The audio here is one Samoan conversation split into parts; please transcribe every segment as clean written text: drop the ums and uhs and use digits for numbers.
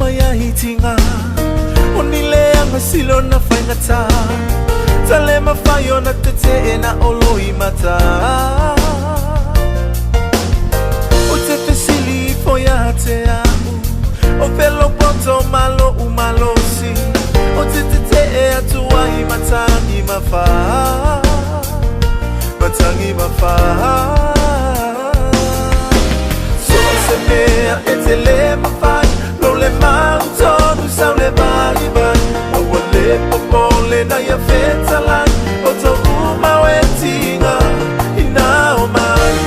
mai ai tinga o ni leaga silona faigata tale mafai ona tete'e na oloi mata o te fesili ifo ia te a'u o pelo poto malo umalosi o te tete'e atu ai matagi mafā matagi mafā so se mea e te lē mafai lo le mau tonu sau le vaivai aua le popole na ia fetalai o tou umaoetiga ina o mai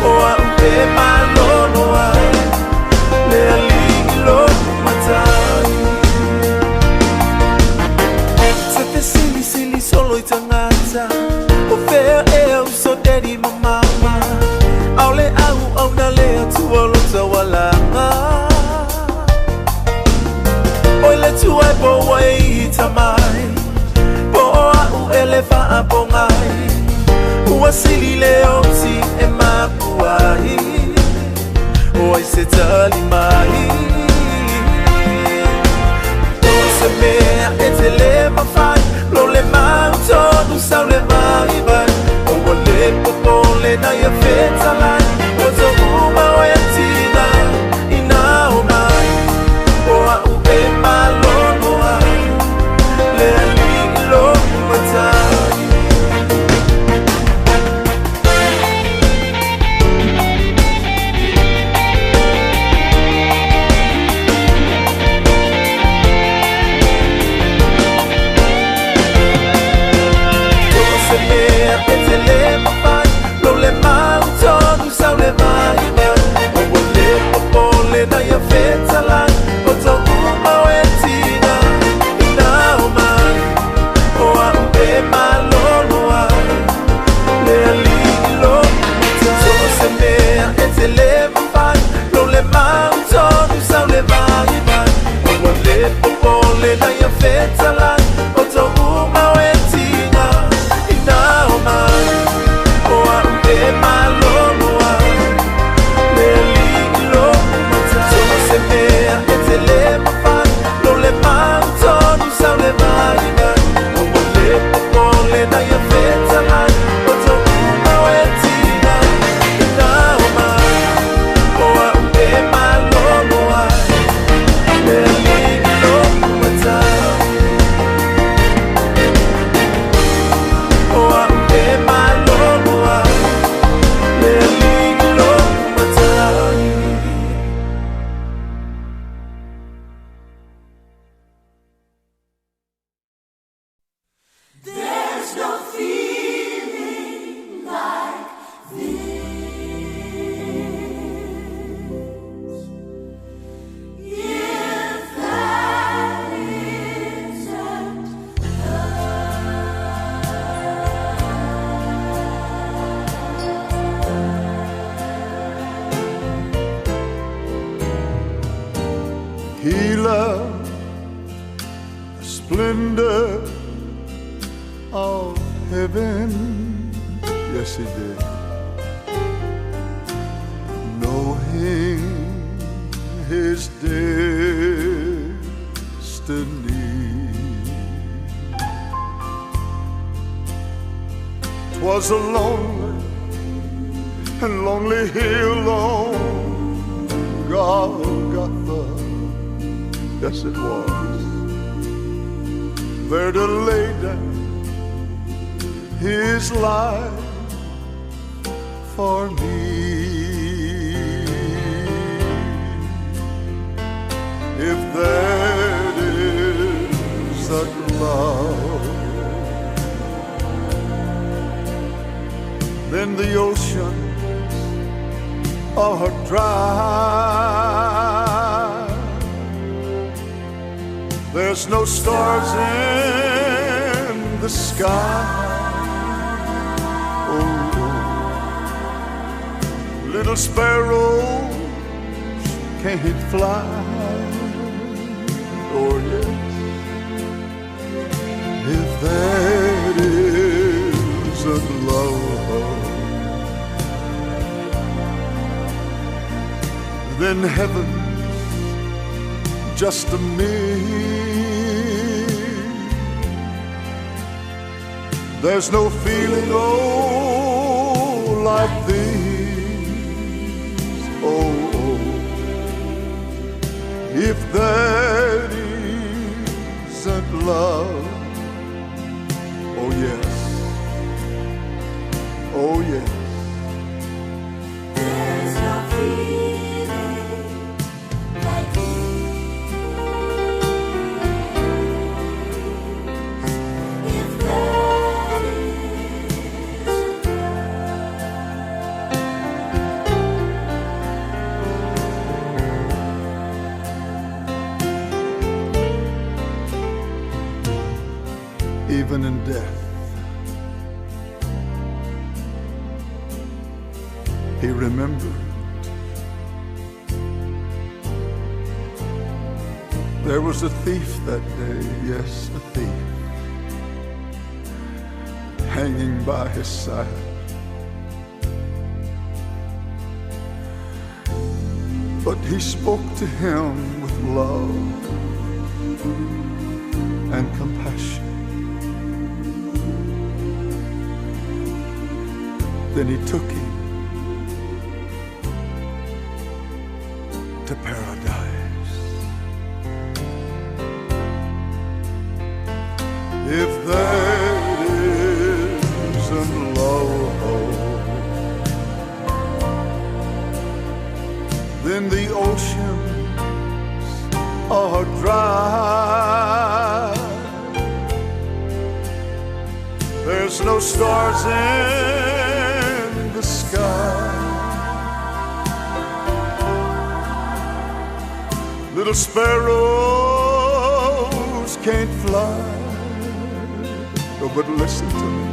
o a'u e malolo ai le alii loku matai te fesilisili solo i tagata o fea ea uso dedi ma mama aole au auna le atua lo taualaga oi le tuai po ua e ita mai po o a'u e le faapogai ua sili le oti e mapuai o ai se tali mai o se mea e te lē mafai lo le mau tonu sau le vaivai aua le popole na ia fetalai o tou umaoetiga ina o mai o a'u e malolo ai le alii loku matai. O se mea e te lē mafai lo le mau tonu sau le vaivai aua le popole na ia fetalai o tou umaoetiga ina o mai o a'u e malolo ai le alii loku matai so se mea e te lē mafai lo le mau tonu sau le vaivai aua le popole na ia fetalai o tou umaoetiga ina o mai o a'u e malolo ai le alii loku matai so se mea e te lē mafai lo le mau tonu sau le vaivai aua le popole na ia fetalai o tou umaoetiga ina o mai o a'u e malolo ai le alii loku matai o a'u e malolo ai le alii loku matai. There's no feeling like this. If that isn't He left the splendor of heaven. Yes, he did. Knowing his destiny. 'Twas a lonely and lonely hill on Golgotha. Yes, it was. There to lay down his life for me. If that is a love, then the oceans are dry. There's no stars in the sky. Oh, little sparrows can't fly. Oh, yes, if that isn't love, then heaven's just a myth. There's no feeling, oh, like this. Oh, oh. If that isn't love, oh yes, oh yes. There's no feeling like this. If that isn't Even in death, he remembered. There was a thief that day, yes, a thief, hanging by his side. But he spoke to him with love and compassion. Then he took him to paradise. If that isn't love, then the oceans are dry. There's no stars in the sky. Little sparrows can't fly. Oh, but listen to me.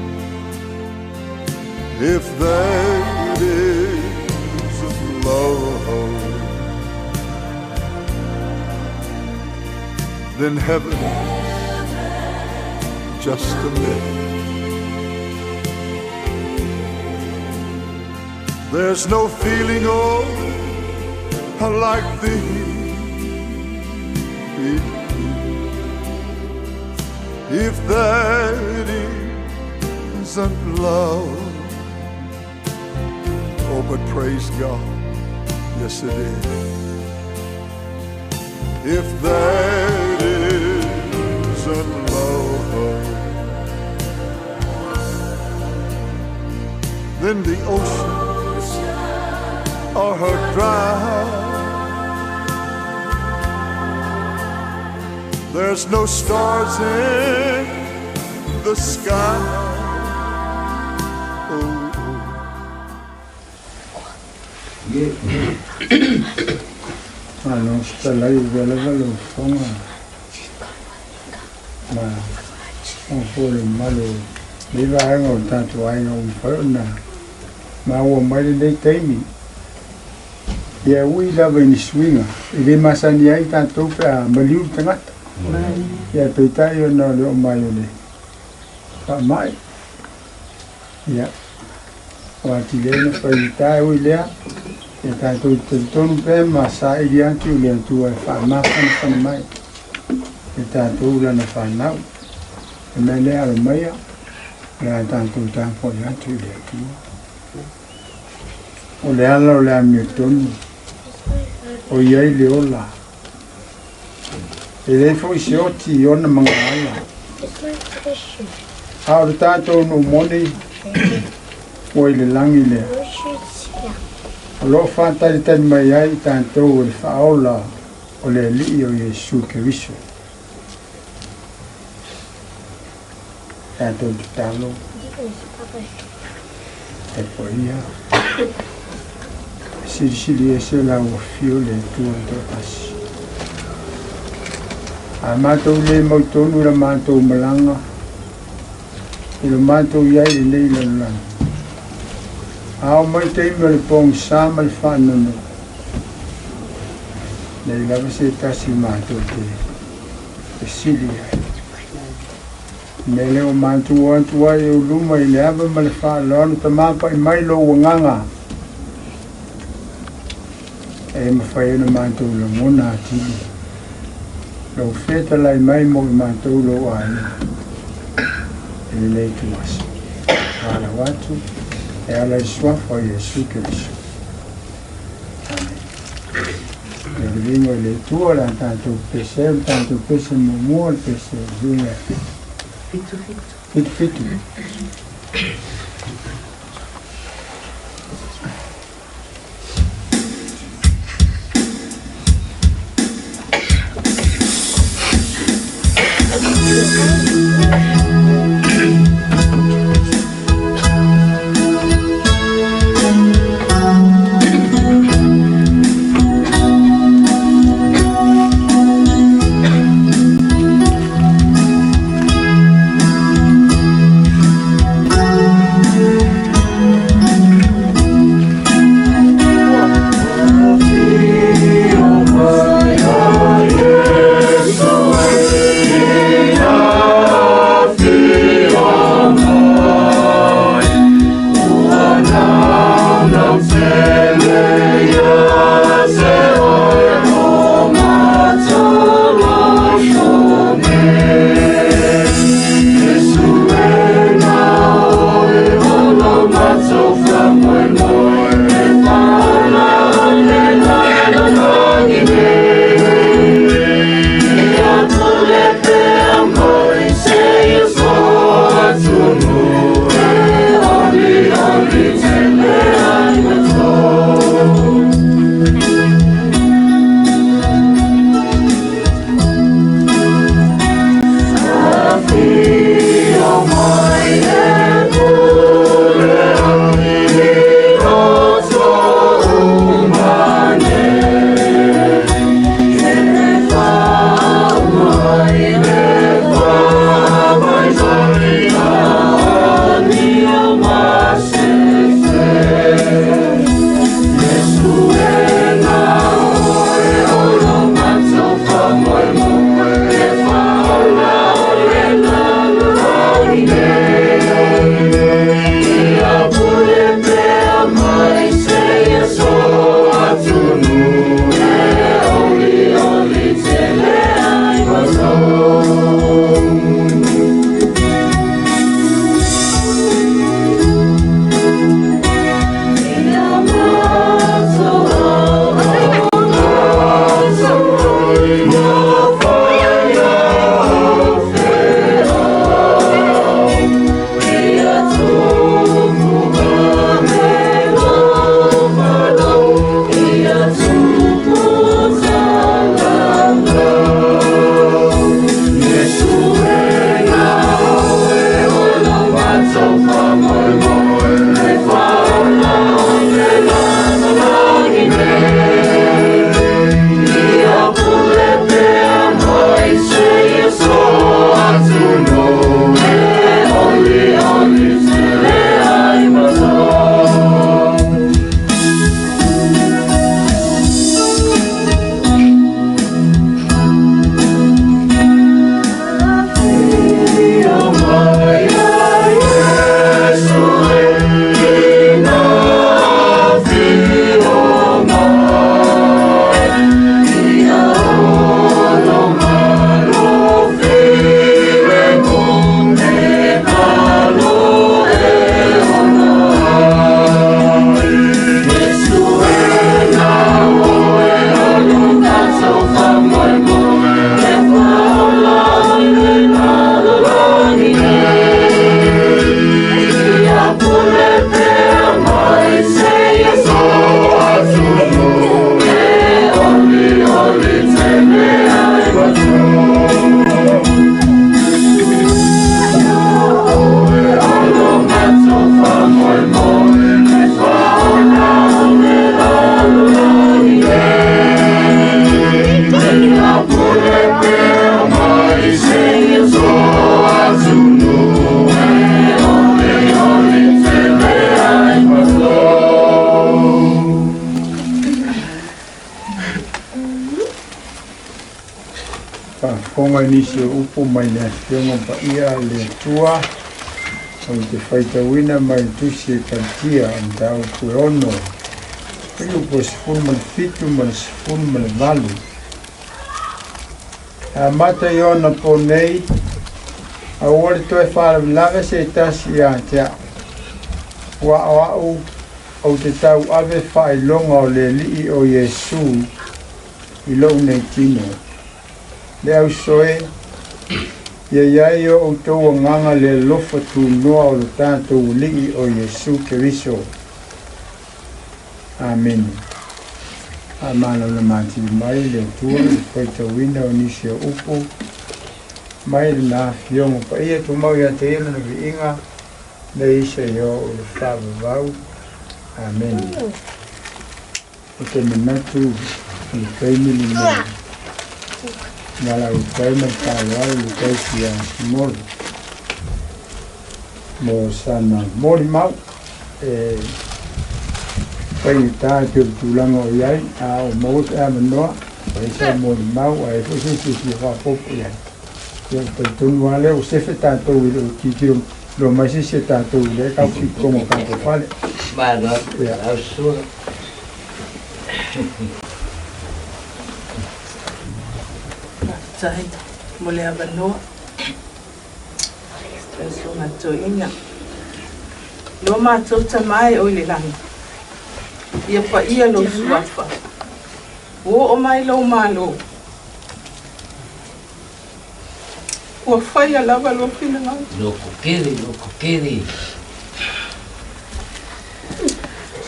If that isn't love, then heaven's just a myth. There's no feeling, oh, like this. If that isn't love, oh, but praise God, yes it is. If that isn't love, then the oceans are dry. There's no stars in the sky. Oh, oh. Malo fetalai ua lava lau Afioga ma fou le mamalu o lenei vaega o le tatou aiga ua mafai ona maua mai lenei taimi. Ia e ui lava i ni suiga e le masani ai tatou pe a maliu le tagata. Ia peitai ona o le oo mai o le faamai, ia ua atili ai ona faigata. E ui lea, ia tatou talitonu pea ma saili atu i le Atua e faamafanafana mai ia tatou lana fanau. O le mea lea, alo maia, o le a tatou tapuai atu i le Atua. O le ala o le amiotonu o i ai le ola. E leai foi se oti i ona magaala. A o le tatou nuu moni ua i le lagi lea, o lo o faatalitali mai ai i tatou e le Faaola o le Alii o Iesu Keriso. Tatou tatalo e paia e silisili ese lau afio le Atua le Toatasi. A matou le mautonu i la matou malaga i lo matou i ai i lenei lalolagi. A oo mai taimi o le pogisa ma le faanoanoa, leai lava se tasi matou te fesili ai. O le mea lea ua matou o atu ai i ou luma i le ava ma le faaaloalo, tamapai mai lou agaga e mafai ai ona matou lagona atili. Lou fetalai mai mo i matou lou aiga i lenei ituaso. Tatalo atu e ala i le Suafa o Iesu Keriso. Amene. Le viiga i le Atua o le a tatou pese ai, o le tatou pese muamua o le pese viiga 77. Faafofoga i nisi o upu mai le Afioga Paia a le Atua, ou te faitauina mai le Tusi e Kalatia, o mataupu e 6, fuaiupu e 17 ma le 18. E amata i ona po nei, aua le toe faalavelave se tasi ia te au. Ua o au ou te tauave faailoga o le Alii o Iesu i lou nei tino. Le auso e, ia i ai o outou agaga le alofa tunoa o lo tatou Alii o Iesu Keriso. Amene. Faamalamalama atili mai le Atua i le faitauina o nisi o upu mai lana Afioga Paia tumau ia te ia lona viiga nei seia oo i le faavavau. Amene. Ou te manatu i le taimi lenei, valaautai ma le faaaloalo i le tausi ia Simolo mo sana molimau e faigata e pei o le tulaga o i ai, a o maua se avanoa, fai sau molimau, a i ai foi se isi e fia faaopoopo i ai. Ia, ou te talitonu lava lea ua sefe tatou i lou tilotilo loa mai se isi o tatou i le kausi i totonu o tatou fale. Malo, Ia. lau susuga. Faafetai mo le avanoa. Lau Susuga Toeaina. Lo matou Tama e o i le lagi, ia paia lou suafa, ua oo mai lou Malo, ua faia lava lou finagalo. Loko kele, loko kele.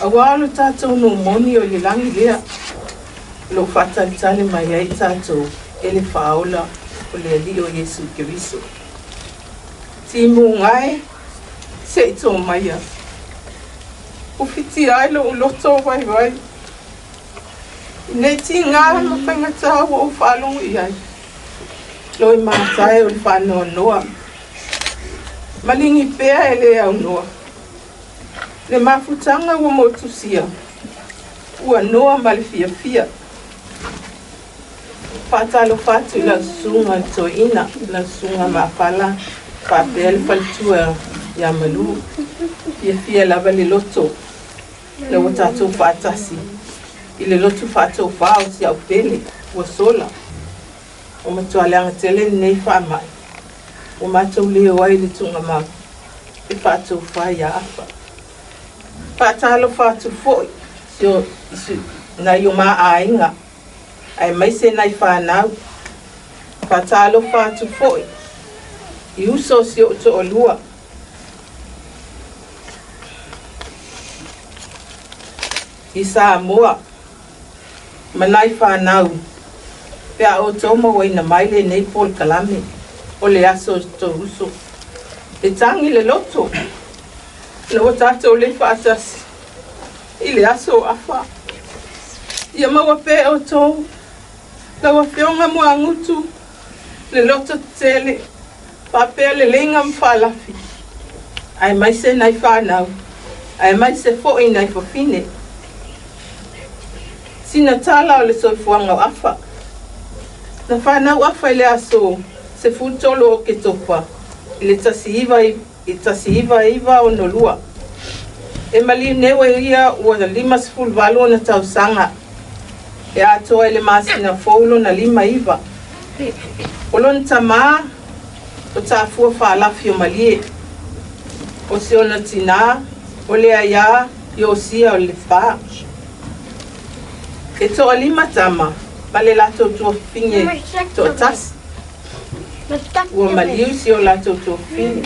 Auā lo tatou nuu moni o i le lagi lea, o lo o faatalitali mai ai tatou e le Faaola o le Alii o Iesu Keriso. Timuga e, se i tō maia. Ua fitia ai lou loto vaivai i nei tigā ma faigatā ua ou faalogo i ai. Loi matae o le faanoanoa, maligi pea e le aunoa. Le mafutaga ua motusia, ua noa ma le fiafia. Faatalofa atu i lau susuga i le toeaina, lau susuga Mafala faapea le faletua ia Malu. Fiafia lava le loto ina ua tatou faatasi i le lotu faatofa o si au pele ua sola. Ua matua leaga tele lenei faamai ua matou leo ai i le tuugamau e faatofa ia Afa. Faatalofa atu foi i nai o ma aiga aemaise nai fanau. Faatalofa atu foi i uso o si ou toalua. I Samoa ma nai fanau pe a outou mauaina mai lenei polokalame o le aso tou uso. E tagi le loto ina ua tatou le faatasi i le aso o afa. Ia maua pea e outou lau Afioga Muagutu le loto tetele faapea le leiga ma faalafi, aemaise nai fanau, aemaise foi nai fafine. Sina tala o le soifuaga o Afa. Na fanau Afa i le aso 13 o Oketopa i le 1962. E maliu nei ua ia ua 58 ona tausaga e atoa i le masina fou lona 59. O lona tamā o Tafua Faalafi o Malie. O si ona tinā o le aiā Iosia o Lepa. E toalima tama ma le latou tuafafine toatasi. Ua maliu si o latou tuafafine.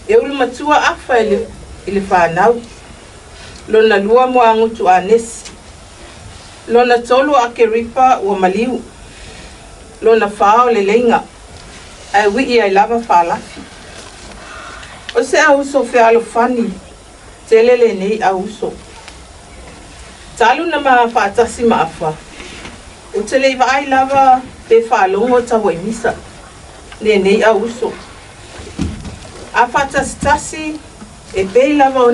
E ulu matua Afa i le fanau. Lona lua Muagutu Anesi. Lona tolu o Akeripa ua maliu. Lona fā o le leiga, ae wii ai lava faalafi. O se auso fealofani tele lenei auso. Talu na ma faatasi ma Afa, ou te le i vaai lava pe faalogo tauaimisa lenei auso. A faatasitasi e pei lava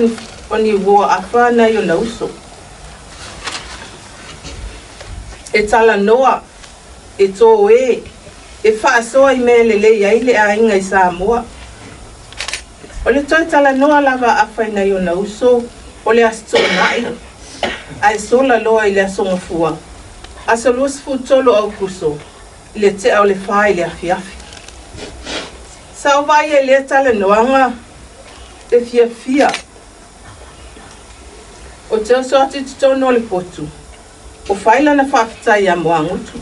o ni uo afa nai ona uso. E talanoa, e tōē, e faasoa i mea e lelei ai le aiga i Samoa. O le toe talanoa lava a Afa i nai ona uso o le Aso Toonai, ae sola loa i le Aso Gafua, aso 23 o Aokuso. i le tea o le 4 i le afiafi. Sa ou vaaia i lea talanoaga le fiafia Ou te oso atu i totonu o le potu, o fai lana faafetai ia Moagutu.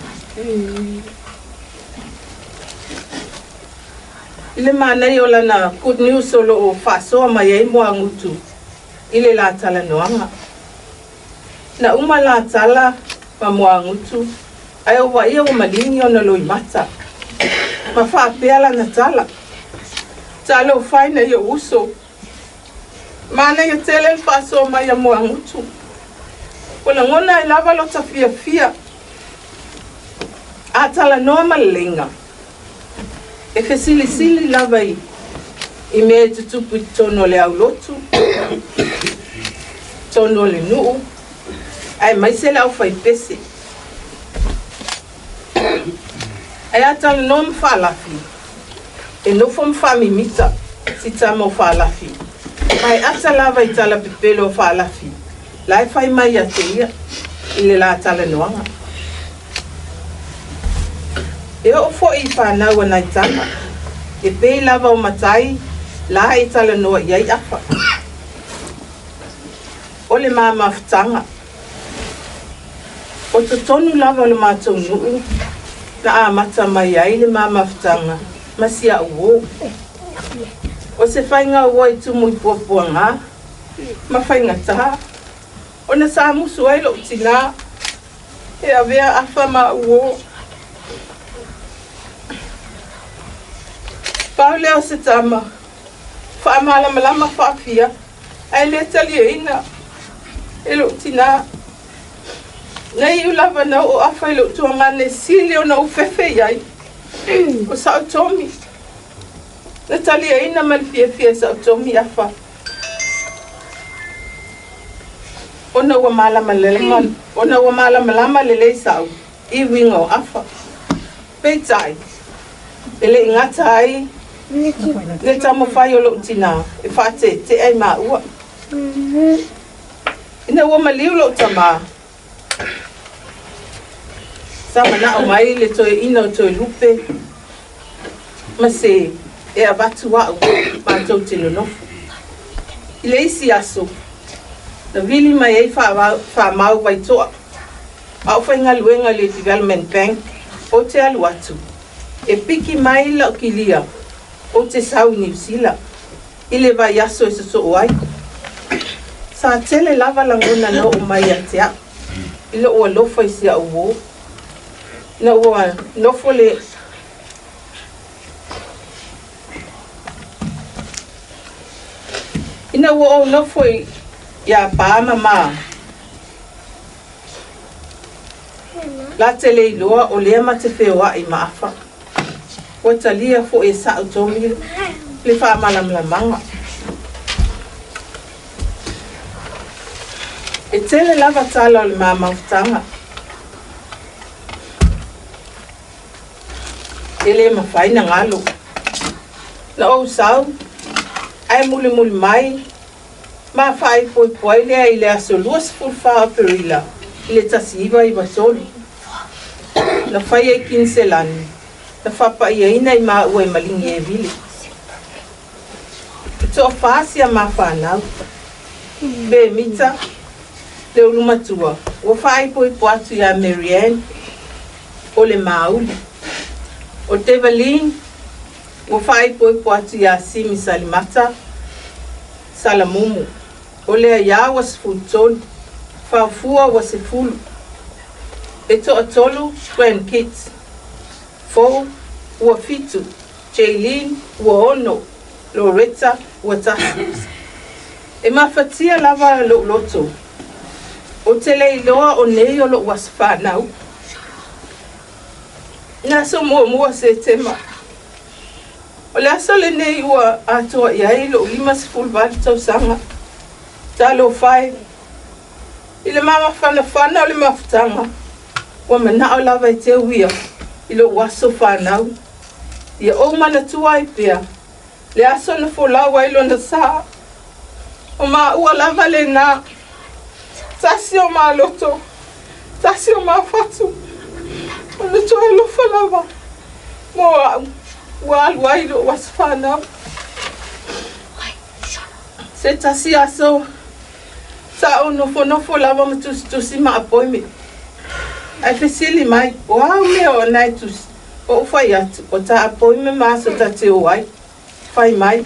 I le manaia o lana good news o lo o faasoa mai ai Moagutu i le la talanoaga. Na uma la tala ma Moagutu ae ou vaaia ua maligi ona loimata ma faapea lana tala, Talofa e nai ou uso, Manaia tele le faasoa mai a Moagutu. Ua lagona ai lava lota fiafia. A talanoa ma leleiga, e fesilisili lava i i mea e tutupu i totonu o le aulotu, totonu o le nuu, aemaise le aufaipese. Ae a talanoa ma faalafi, e nofo ma faamimita si tama o faalafi, ma e ata lava i tala pepelo o faalafi la e fai mai ia te ia i le la talanoaga. E oo foi i fanau a nai tama, e pei lava o matai la e talanoa i ai afa. O le mamafutaga. O totonu lava o le matou nuu na amata mai ai le ma mafutaga ma si a'u uō. O se faiga ua i tumu i puapuaga ma faigatā ona sa musu ai lo'u tinā e avea afa ma a'u uō. Pau lea o se tama faamalamalama faafia ae le taliaina e lou tinā. Na iu lava na oo afa i lou tuagana e sili ona ou fefe i ai, o sa'u tomi. Na taliaina ma le fiafia e sa'u tomi afa, ona ua malamalama, ona ua malamalama lelei sa'u i uiga o afa. Peitai, e le i gata ai le taumafai o lou tinā e faateetea i maua. Ina ua maliu lou tamā, sa manao mai le toeaina o Toelupe ma se e avatu a'u matou te nonofo. I le isi aso, na vili mai ai faamau Vaitoa a o faigaluega i le Development Bank, ou te alu atu e piki mai la'u kilia ou te sau i Niu Sila i le vaiaso e sosoo ai. Sa tele lava lagona na oo mai ia te a'u i lo'u alofa i si a'u uō. Ina ua nofo le Ina ua ou nofo iā Pā ma Mā, La te le iloa o lea ma te feoai ma afa. Ua talia foi e sa'u tomi le faamalamalamaga. E tele lava tala o le mamaufutaga. E le mafai na galo. Na ou sau, ae mulimuli mai ma faaipoipo ai lea i le aso 24 o Aperila i le 1993. Na faia i Kiniselani, na faapaiaina i maua i Maligi-e-vile. E toafa si a ma fanau. Pe mita le ulumatua ua faaipoipo atu iā Mary Ann o le Māuli. O Devaline ua faaipoipo atu iā Simi Salimata Salamumu. O le aiā ua 13, faofua ua 10. E toatolu grandkids. Fou ua 7, Jaylene ua 6, Loretta ua 1. E mafatia lava lou loto. Ou te le iloa o nei o lou aso fanau. Le aso muamua o Setema. O le aso lenei ua atoa i ai lou 58 tausaga. Talofa e! I le mamafanafana o le mafutaga, ua manao lava e teu ia i lou aso fanau. Ia ou manatua ai pea le aso na folau ai lona sa. O maua lava lenā, tasi o maloto, tasi o mafatu. O le toe alofa lava mo a'u ua alu ai lo'u aso fanau. Se tasi aso sa ou nofonofo lava ma tusitusi ma apoime. Ae fesili mai, o a au mea o na e tusi? Ou fai atu, o ta apoime ma aso ta te o ai. Fai mai,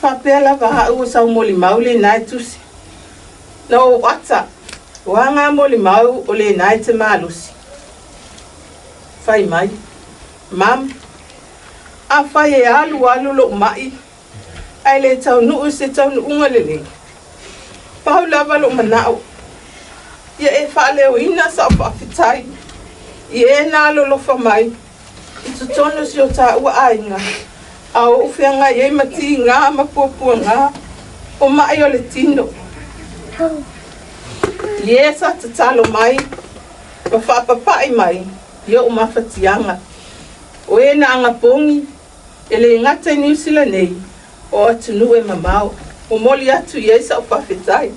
faapea lava a'u o sau molimau lenā e tusi. Na ou ata, o a ngā molimau o lenā e te malosi? Fai mai, Mum, afai e alu alu lo'u ma'i ae le taunuu i se taunuuga lelei, pau lava lo'u mana'o, ia e faaleoina sa'u faafetai i e na alolofa mai i totonu o si o tāua aiga a o ou feagai ai ma tigā ma puapuagā o ma'i o le tino. I e sa tatalo mai ma faapapa'i mai i o'u mafatiaga, o e na agapogi e lē gata i Niusila nei o atunuu e mamao, momoli atu i ai sa'u faafetai.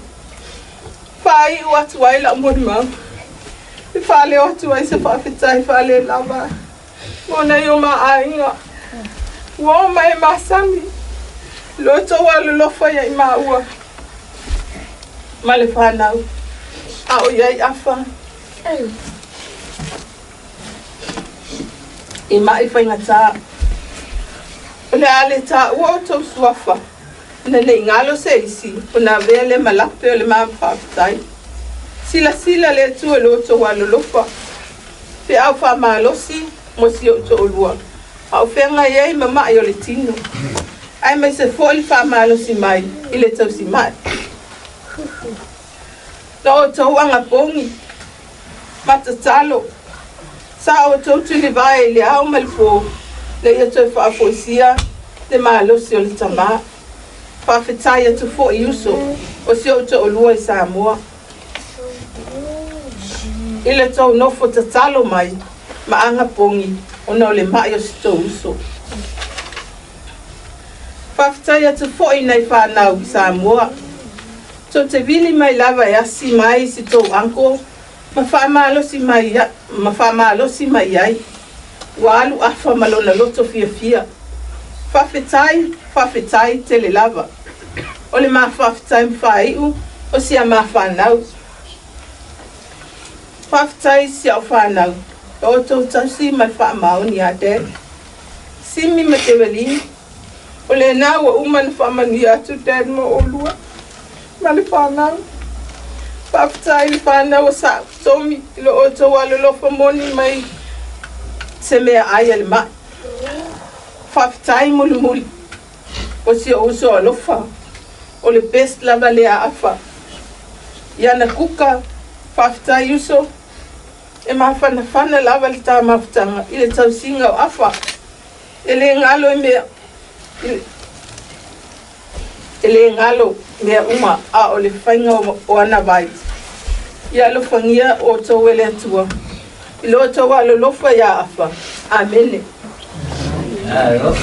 Faai'u atu ai la'u molimau e faaleo atu ai se faafetai faalelava mo nai o ma aiga ua o mai e masani lo outou alolofa ia i maua ma le fanau a o i ai afa i ma'i faigata. O le a le tāua outou suafa ina nei galo se isi ona avea le ma lape o le ma faafetai. Silasila le Atua i lo outou alolofa, feau faamalosi mo si ou to'olua a o feagai ai ma ma'i o le tino, aemaise foi le faamalosi mai i le tausima'i. Na outou agapogi ma tatalo, sa outou tulivae i le ao ma le pō ina ia toe faafoisia le malosi o le tamā. Faafetai atu foi i uso o si ou to'olua i Samoa i le tou nofo tatalo mai ma agapogi ona o le ma'i o si tou uso. Faafetai atu foi i nai fanau i Samoa tou te vili mai lava e asi mai si tou uncle ma faamalosi mai ma faamalosi mai ai ua alu afa ma lona loto fiafia. Faafetai, faafetai tele lava. O le ma faafetai ma faai'u o si a ma fanau. Faafetai si a'u fanau o outou tausi ma le faamaoni iā Dad, Simi ma Tevelini. O lenā ua uma ona faamanuia atu Dad mo olua ma le fanau. Faafetai i le fanau o sa'u Tomi i lo outou alolofa moni mai se meaai a le ma'i. Faafetai mulimuli o si o'u uso alofa, o le best lava lea afa i ana kuka. Faafetai uso, e mafanafana lava le ta mafutaga i le tausiga o afa. E lē galo i mea e lē galo mea uma a o le faiga o ana vai. Ia alofagia outou e le Atua i lo outou alolofa iā afa. Amene. Alo.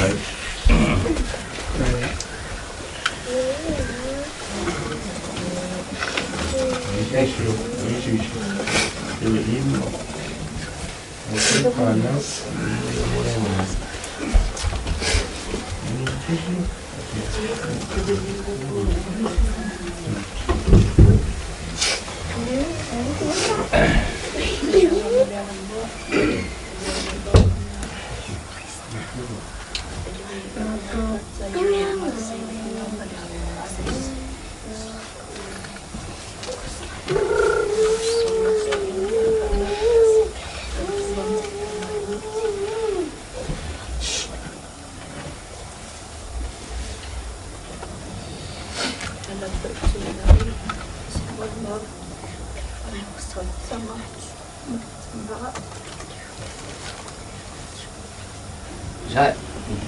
Sa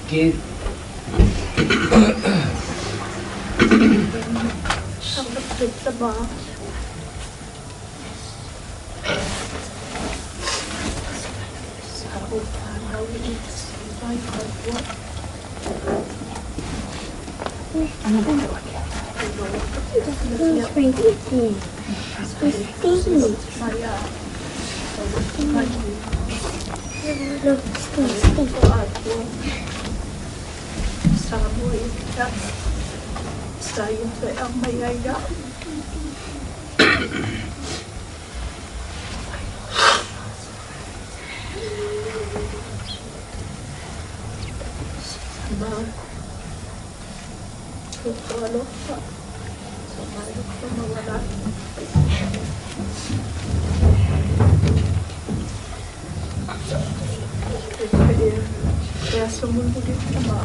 ki Samoa ia te au. Sa ia toe aumai ai au. Ma Toto alofa. Sa alofa maualalo. E aso mulimuli tama.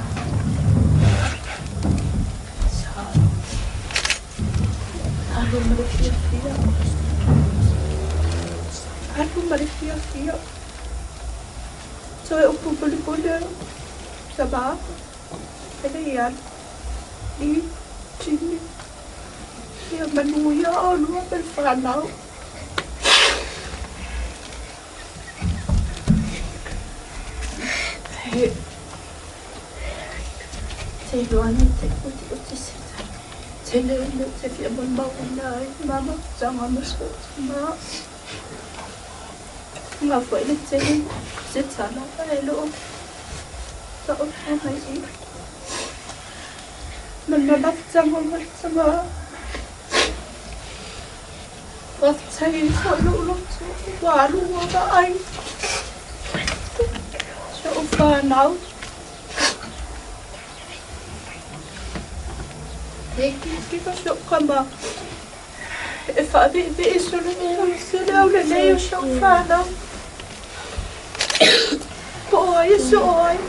Sa alu ma le fiafia. Alu ma le fiafia. Toe upu mulimuli tama. E le i alu. I tini. Ia manuia olua ma le fanau. He te iloa nei te utiuti se tele o mea ou te fia molimauina ai ma mafutaga ma si ou tamā. Nga foi le tele se tala ae le o taoto mai i i. Ma le mafutaga ma le tamā. Faafetai ai foi lou loto ua alu ua vaai si ou fanau. E kilikilo si ou tama e faaviivii se le aulelei o si ou fanau. Po o ai e soo ai.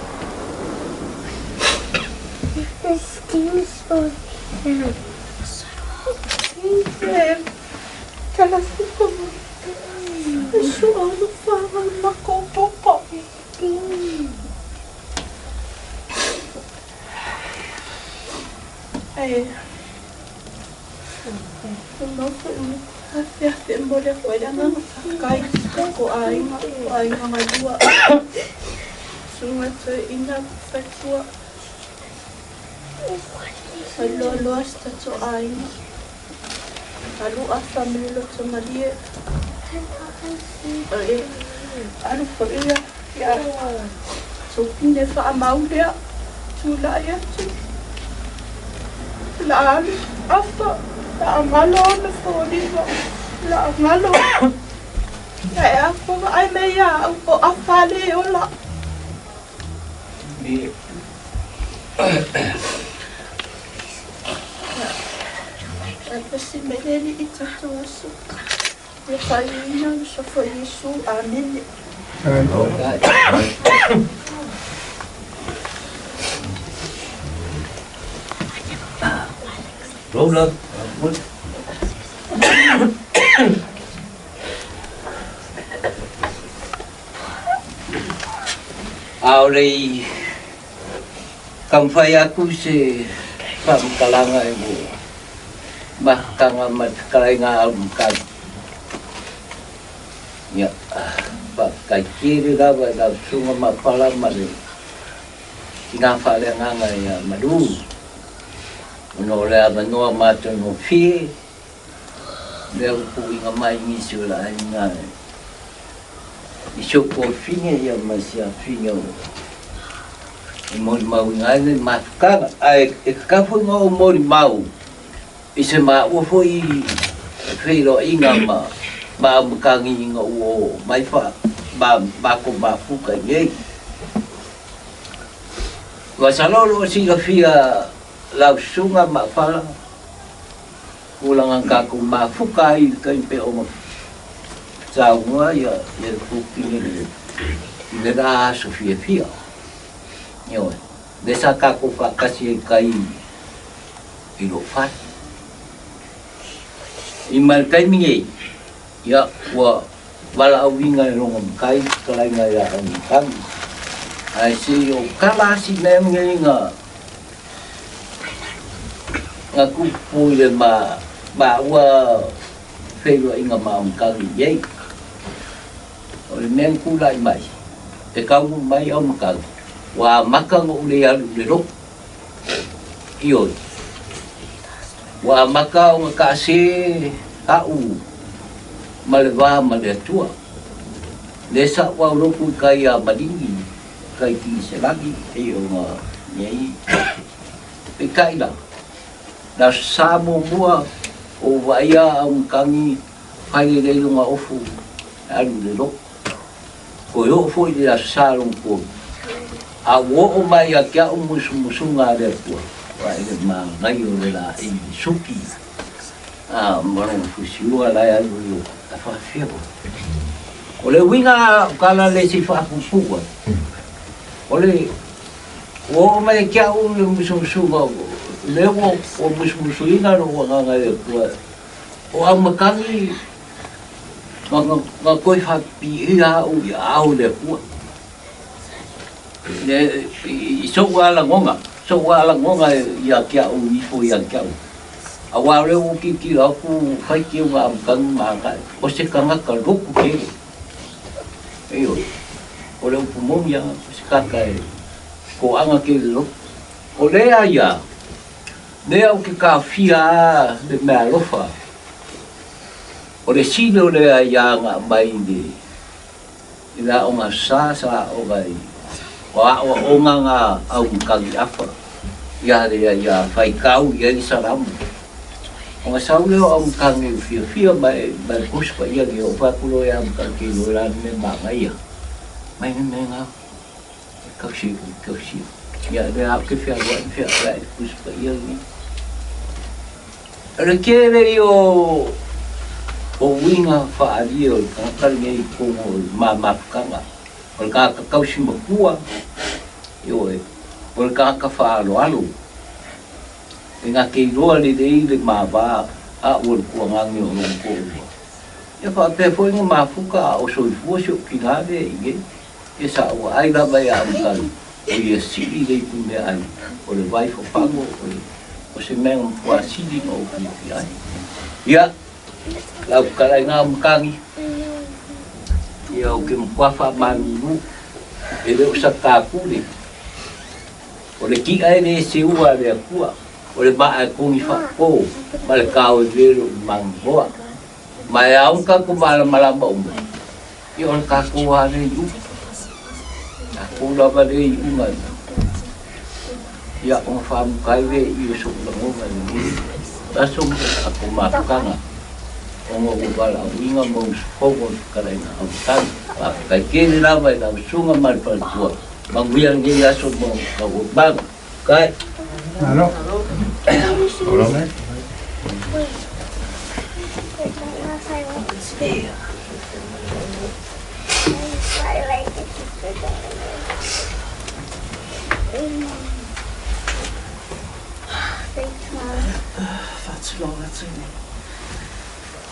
Faailoaloa si tatou aiga. Alu afa ma le loto malie. E alu foi ia ia Tupine faamau lea. Tulai atu. La alu afa. La galo ona foliga. La galo. Ia e afa vaai mai ia au o afa le ola. Pasi mai le Alii i tatou aso. Ia faaiuina le suafa o Iesu. Amene. Roll up. ʻAʻole i taumafai aku se faamatalaga i ua mafutaga ma le fetalaiga a Alumatai. Ia, faafetai tele lava i lau susuga Mapala ma le tina faaleagaga ia Malu ona o le avanoa matagofie lea ua tuuina mai i nisi o le aiga i si ou tuafafine ia ma si afafine o e molimauina ai le mafutaga. Ae e tatau foi ona ou molimau i se maua foi feiloaiga ma ma aumatagi ina ua oo mai fa ma matou mafuta i nei. Masalo o lo o silafia lau susuga Maafala tulaga na tatou mafuta ai i le taimi pei ona saunoa ia le Pupine i le la aso fiafia. Ioe, lea sa tatou faatasi ai i tai i lou fale. I ma le taimi nei, ia, ua valaauina e lona matai fetalaiga ia Aumatagi, ae se i ou tala asi mea nei na Na tupu i le maua feiloaiga ma Aumatagi i ai. O le mea na tulai mai, e taunuu mai Aumatagi, ua amata ona ou le alu i le lotu. Ioe, ua amata ona taase au ma le va ma le Atua. Lea sa ou aulotu i kai a Maligi, kai Tiiselagi, pei ona i ai. Peitai la, le Aso Sa muamua ua ou vaaia a Aumutagi fai lelei lona ofu e alu i le lotu. Toe oo foi i le Aso Sa lona tolu, a ua oo mai ia te au musumusuga a le Atua, ua i le manaia o le laei i le suki. A ma lona fusiua la e alu i o e faafefea koe. O le uiga o tala le se i faapuupuu ai, o le ua oo mai ia te au le musumusuga o lea ua ua musumusuina lou agaga e le Atua o Aumatagi na na na toe faapipiia au i aao o le Atua. Le i sou lava lagona, sou lava lagona ia te au ifo ia te au. Aua o lea ua ou tilotilo atu ua fai teu amataga ma agai, o se tagata lotu tele. Ioe, o le upu moni lava, o se tagata e toaga tele lotu. O lea ia, lea ou te taofia lava le meaalofa, o le sili o le aia na aumai i le I le aoga sa, sa aoga i o aoaoga ngā au matagi afa ia lea ia faitau i ai le salamu. Ona sau lea o au matagi e fiafia mai mai le Tusi Paia nei o fai atu loa ia matagi kei loa la le mea manaia mai le mea ngā e tausi e tausi ia lea au ke fealuai fealuai le Tusi Paia nei. O le tele ia o uiga faaalia o le tagata lenei i totonu o le mamafutaga, o le tagata tausi matua, ioe, o le tagata faaaloalo, e na te iloa lelei le mava a ua le tuagane o lona toalua. Ia faapea foi ona mafuta a o soifua si ou tina lea i inei, ia sa ou vaai lava ia Autali. O ia sii le ipu meaai o le vai fafago o se mea na matua sili ona ou fiafia ai. Ia, lau fetalaiga Matagi, ia ou te matua faamalulu, e le o sa tapule, o le ti'a e le seua a le Atua, o le maa e togi faapo ma le tao e velo i Mangaroa. Ma e ao tatou malamalama uma, ia o le tatou lava lea iuga. Tatou lava lea iuga ia ona faamuta ai lea i o so'u lagona i lenei aso ma le tatou mafutaga ona ua valaauina ma usufono le fetalaiga Autali. Faafetai tele lava i lau susuga ma le faletua. Manuia lenei aso ma taualumaga. Kai. Malo. Faatulou atu i le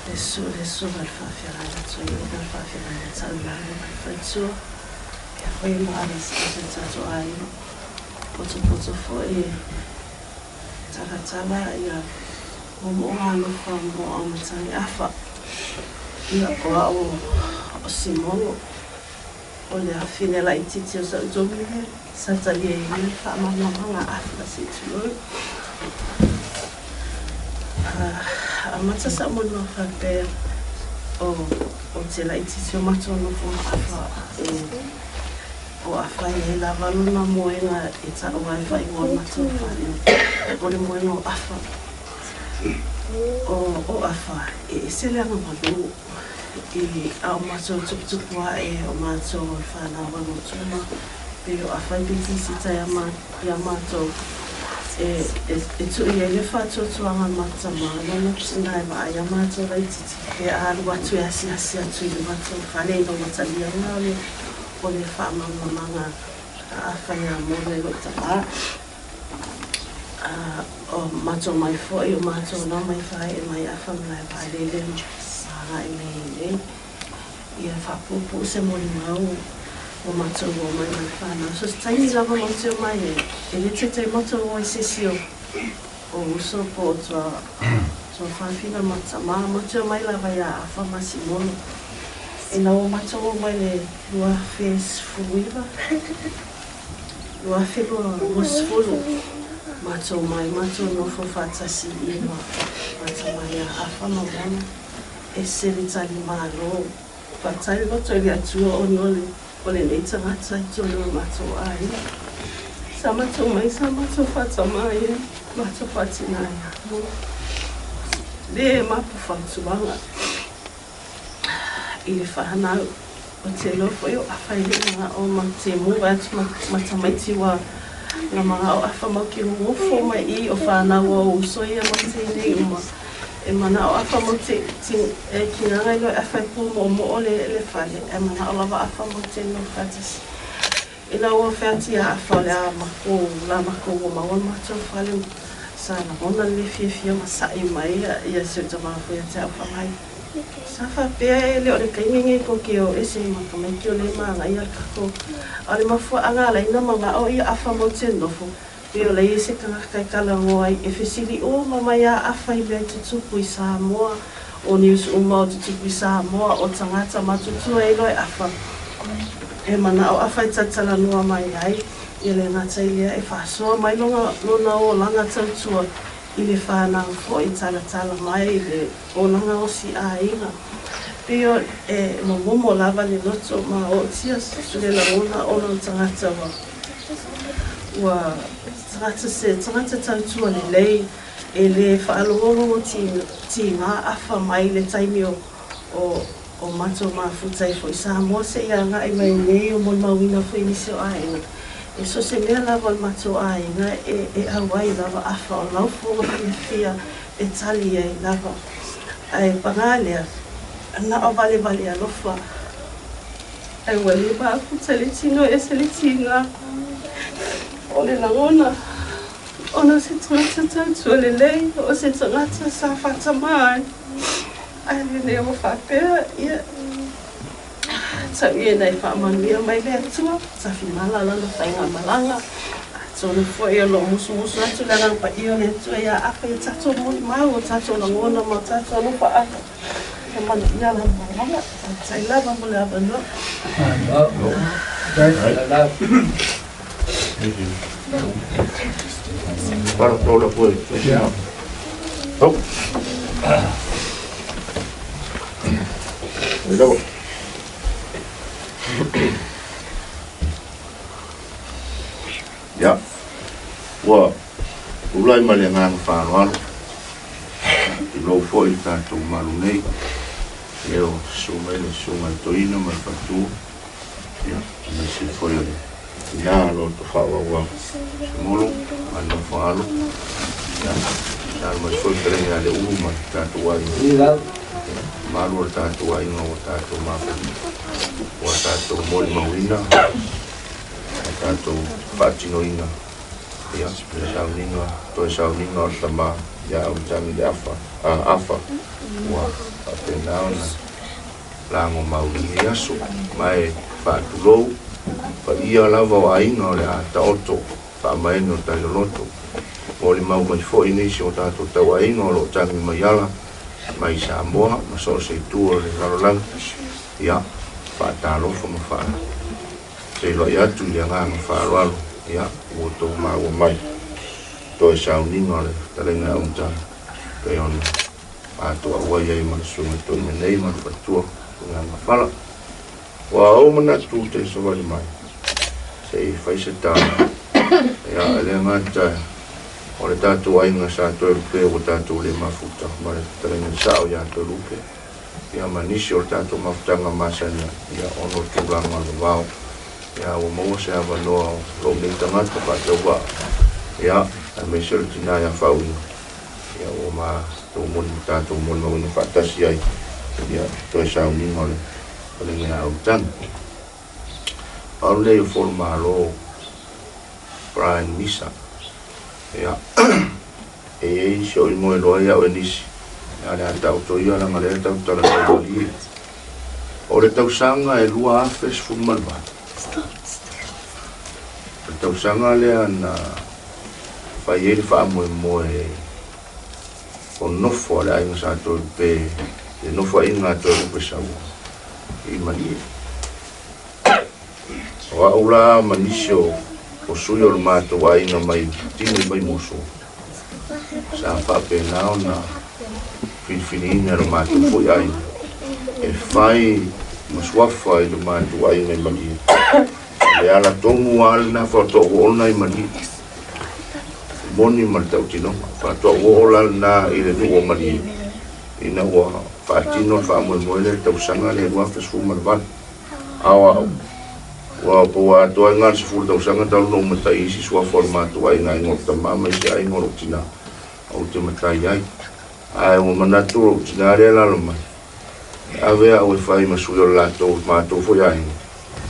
Lesu ma le faafeagaiga Toeaina le faafeagaiga Taulagi ma le faletua. Ia foi ma ave i tatou aiga. Potopoto foi e talatala ia moomooga alofa mo Aumatagi Afa. Ia o au o Simono, o le afine laitiiti o sa'u itumalo sa taliaina le faamalamalamaga a Afa se i tulou. Amata sa'u molimau faapea o te laitiiti o matou nofo ma Afa e O Afa e ai lava lona moega e ta'u ai faaigoa o le matou fale o le moega o Afa. O Afa e ese le agamalu i a o matou tuputupu a'e o matou o le fanau a Gotuma pei o Afa i pitisita ia matou e tu'i ai le faatuatuaga ma tama lona tina e vaai a matou laititi pe a alu atu e asiasi atu i le matou fale ina ua taliaga o le o le faamalamalamaga a afai ia Mona i lou tama. A o matou mai foi, o matou na mai fae'e mai afa malae vaalele ma agai mai ai nei. Ia faapuupuu se molimau ua matou o mai ma le fanau. So se taimi lava matou te omai ai, e le taitai matou o ai se isi o o uso po o tua tuafafine ma tama, matou te omai lava ia Afa ma Simono. Ina ua matou omai i le 2019, 2020, matou omai, matou nofo faatasi i i ma tama ia Afa ma Mono, ese le tali malo. Faafetai le loto i le Atua ona o le o lenei tagata i totonu o lo matou aiga. Sa matou mai sa matou faatama ai matou faatina ia Amoa. Le mapu fautuaga i le fanau. Ou te iloa foi o afa e le i manao ma temu vaeatu ma tamaiti ua na manao afa mau ke gogofo mai i o fanau a o uso ia mau te nei uma e manao afa mau te ti e kinaga iloa e afa e pu moomoo le le fale ae manao lava afa mau te nofo faatasi. Ina ua featia afa o le a makou la makou ua maua le matou fale sa lagona le fiafia ma sa'i mai ia si o tama foi ia te a'u fa'amai. Sa faapea e le o le taimi lenei tou te o ese ma tamaiti o lea e manaia le tatou. A o le mafuaaga ala ai na manao ia afa mau te nofo, pei o la e i ai se tagata e talanoa ai e fesili uma mai a afa i mea e tutupu i Samoa, o news uma o tutupu i Samoa, o tagata matutua e iloa e afa. E manao afa e talatalanoa mai ai, ia le gata i lea e faasoa mai lona lona olaga tautua i le fanau foi talatala mai i le olaga osi aiga. Pei o e momomo lava le loto ma ootia le lagona ona o tagata ua ua tagata se tagata tautua lelei e le faalogologo tiga afa mai le taimi o o o matou mafuta ai foi i Samoa seia agai mai nei o molimauina foi nisi o aiga. E so o se mea lava o le matou aiga e e auai lava afa o laufoga fiafia e tali ai lava. Ae paga lea, na o valevale alofa. Ae ua le mafuta le tino e ese le tiga o le lagona ona o se tagata tautua lelei, o se tagata sa faatama ai. Ae lenei ua faapea, ia, tau ia ina e faamanuia mai le Atua, tafimala lana faigamalaga. Atonu foi o lo o musumusu atu le Agaga Paia o le Atua ia Afa i a tatou molimau, o tatou lagona ma o tatou alofaaga. Ia manuia lana malaga. Faafetai lava mo le avanoa. Ia, ua tulai ma le agaga faaaloalo, tulou foi le tatou malu nei, e o susu mai le Susuga i le Toeaina ma le Faletua, ia, aemaise foi o le tina loto faaauau Semolo ma le nofo a alo, ia, tatalo mai foi le fetalaiga ia Leulu ma le tatou aiga, ia, mamalu o le tatou aiga ua tatou mafuta, ua tatou molimauina le tatou faatinoina, ia, le sauniga, toe sauniga o le tama ia Autagi le Afa, Afa, ua faapena ona lagomau i lenei aso, ma e faatulou paia lava o aiga o le a taoto faamaene o Tailoloto. Molimau mai foi nisi o tatou tauaiga o lo o tagi mai ala mai Samoa ma so o se itu o le lalolagi. Ia, faatalofa ma faafeiloai atu i le agaga faaaloalo, ia, ua outou maua mai toe sauniga o le fetalaiga e aumatala pei ona matou auai ai ma le susuga toeaina nei ma le faletua Susuga Fala. Ua ou manatu ou te savali mai se i fai se tala. Ia, e le gata o le tatou aiga sa Toelupe ua tatou le mafuta ma le fetalaiga sao ia Toelupe, ia ma nisi o le tatou mafutaga masani ai, ia ona o tulaga o le vavao. Ia, ua maua se avanoa o lou nei tagata faatauvaa, ia, aemaise o le tina ia Faauiga. Ia ua matou moni ma tatou molimauina faatasi ai ia toe sauniga o le Faleina ia Autani. Pau lenei o Folo Malo Brian Misa. Ia e i ai si ou igoa e iloa ai au e nisi, a o le a taoto ia leaga o lea tatou te talanoa malie. O le tausaga e 2018, o le tausaga lea na fai ai le faamoemoe o nofo a le aiga Sa Toelupe, le nofoaiga a Toelupe Saua i Malie. O au la ma nisi o sui o le matou aiga mai Tini mai Musu, sa faapena ona filifiliina e lo matou foi aiga e fai ma suafa i le matou aiga i Malie. O le ala tonu lava lena faatoa ou oo lena i Malie. E moni ma le tautinoga, faatoa ou oo la lena i le nuu o Malie ina ua faatino le faamoemoe lea i le tausaga lea 2018. A o au, ua pau atoa ai na o le 10 tausaga talu ona ou matai i isi suafa o le matou aiga, aiga o lou tama ma isi aiga o lou tina ou te matai ai. Ae ua manatu lou tina lea e alaala mai, e ave au e fai ma sui o le latou matou foi aiga,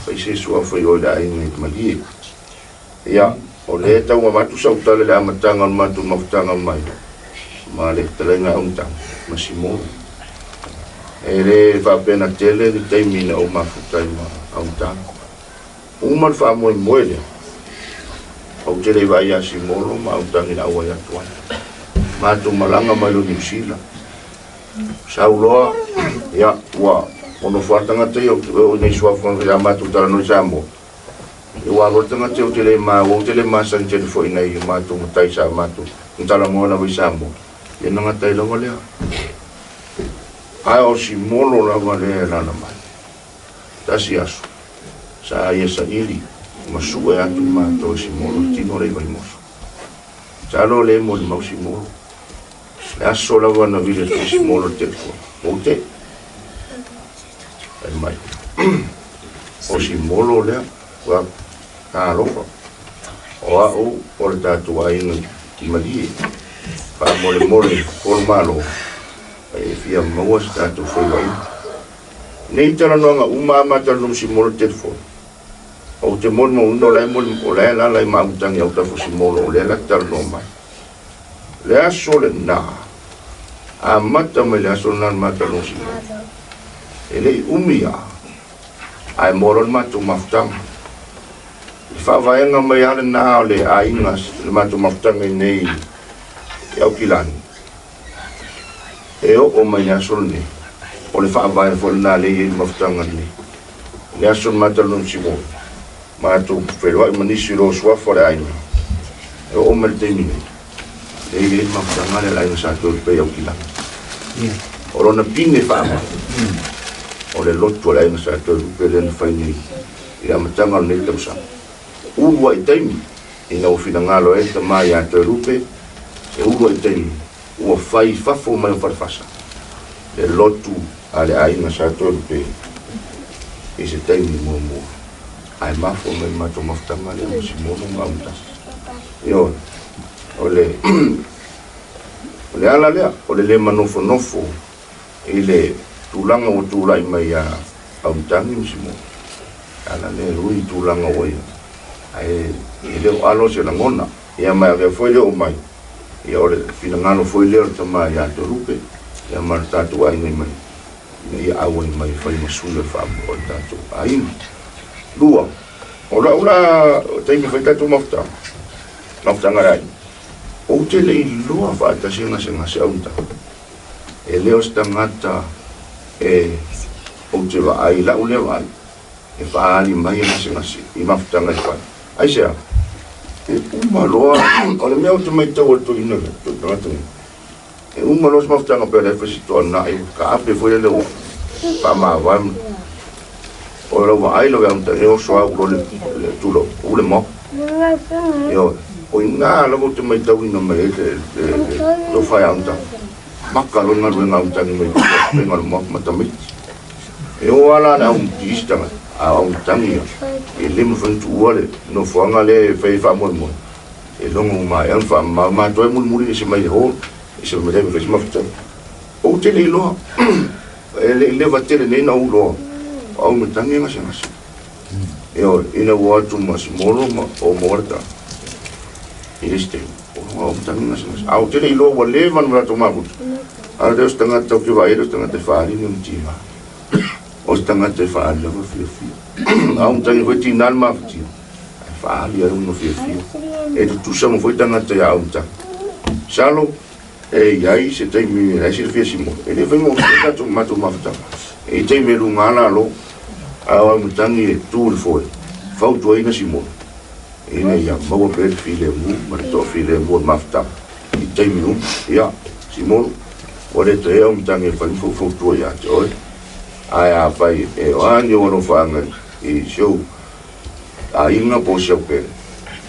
fai se suafa i o i le aiga i Malie. Ia, o lea e tau avatu sau tala i le amataga o le matou mafutaga mai ma le fetalaiga Augata ma Simona. E le faapea na tele ni taimi na ou mafuta ai ma Augata. Uma le faamoemoe lea, ou te le i vaai ia Simolo ma Autagi na auai atu ai. Matou malaga mai loa Niu Sila. Sau loa, ia, ua nonofo lava le tagata ia, e oo ina suafa ia matou talanoa i Samoa. Ia ua alu lava le tagata ia, ou te le maua, ou te le masani tele foi i nai o matou matai sa matou talanoa lava i Samoa. Ia na gata ai lava lea. Ae o Simolo lava lea e alaala mai. Tasi aso, sa ia saili ma sue atu matou e Simolo le tino lea i Vaimoso. Masalo o lea e molimau Simolo. Le aso lava na vili atu ai Simolo i le telefoni, ou te. Fai mai, o Simolo lea, ua talofa. O au o le tatou aiga i Malie. Faamolemole Polomalo, e fia maua se tatou feiloaiga. Nei talanoaga uma a ma talanoa ma Simolo i le telefoni. Ou te molimauina o la e moli, o la e alaala i Mautagi autafa o Simolo o lea la te talanoa mai. Le aso lena, amata mai le aso lena na ma talanoa ma Simolo. E le i umi lava, ae moa loa le matou mafutaga. I faavaega mai lava lena o le aiga, le matou mafutaga i inei i Aukilani. E oo mai le aso lenei, o le faavae foi lena lea e i ai le mafutaga lenei. I le aso na matalanoa Simoni, matou feiloai ma nisi o lo suafa o le aiga, e oo mai le taimi nei, lea e i ai le mafutaga lea a le aiga Sa Toelupe i Aukilani. O lona pine faamai, o le lotu a le aiga Sa Toelupe lea na fai nei i le amataga o lenei tausaga. Ulu ai taimi, ina ua finagalo ai le tama ia Toelupe, e ulu ai taimi, ua fai i fafo mai o Falefasa le lotu a le aiga Sa Toelupe i se taimi muamua, ae mafua mai le matou mafutaga lea ma Simona ma Aumutasi. Ioe, o le, o le ala lea, o le le manofonofo i le tulaga ua tulai mai ia Aumutagi ma Simona. Le ala lea e ui i tulaga ua i ai, ae e le o alo se lagona. Ia ma e avea foi le oo mai, ia o le finagalo foi lea o le tama ia Toelupe, ia ma le tatou aiga i mai, ina ia auai mai e fai ma sui o le faamoe o le tatou aiga. Lua, o lau la taimi e fai tatou mafutaga, mafutaga a le aiga, ou te le iloa faatasi e gasegase au mataupu. E le o se tagata e ou te vaai i lau lea vaai, e faaali mai e gasegase i mafutaga e fai. Aisea? E uma loa, o le mea ou te matau atu i le tagata nei, e uma loa se mafutaga pea o la e fai se toanai, kaape foi lele ua faamavae, o lau vaai lau ia e oso au loa le tulou, ou le maofa. Ioe, o i ina lava ou te matauina mai ai le tofa ia Autagi. Maka loa le galuega a Autagi mai le faiga o le maofa ma tamaiti. E oo lava la le au i isi tagata, a o Autagi ia, e le mafai ona tuua le nofoaga lea e fai ai faamoemoe, e logo uma ai ona faamama matou ai mulimuli ese mai le hall, ese mai le fai se mafutaga. Ou te le iloa, e le i leva tele nei na ou iloa, o Aumatagi e gasegase. Ioe, ina ua atu ma Simolo ma o maua le tala i le isi taimi, o luga o Aumatagi e gasegase. A ou te le iloa ua leva ona latou mafuta, a o se tagata ou te vaai ai, o se tagata e faaali ni ona tiga. O se tagata e faaali lava fiafia. A Aumatagi foi tiga le mafatia, ae faaali ai ona fiafia. E tutusa uma foi tagata ia Aumatagi. Masalo e i ai se taimi e leai silafia Simolo, e le faigofie le tatou matou mafutaga. E i ai taimi e luga lalo, a o Aumatagi e tu i le foe, fautuaina Simolo, ina ia maua pea le filemu ma le toafilemu o le mafutaga i taimi uma. Ia, Simolo, ua le toe Aumatagi e fai ma faufautua ia te oe. Ae afai e o a ni ou alofaaga i si ou aiga po o si au pele,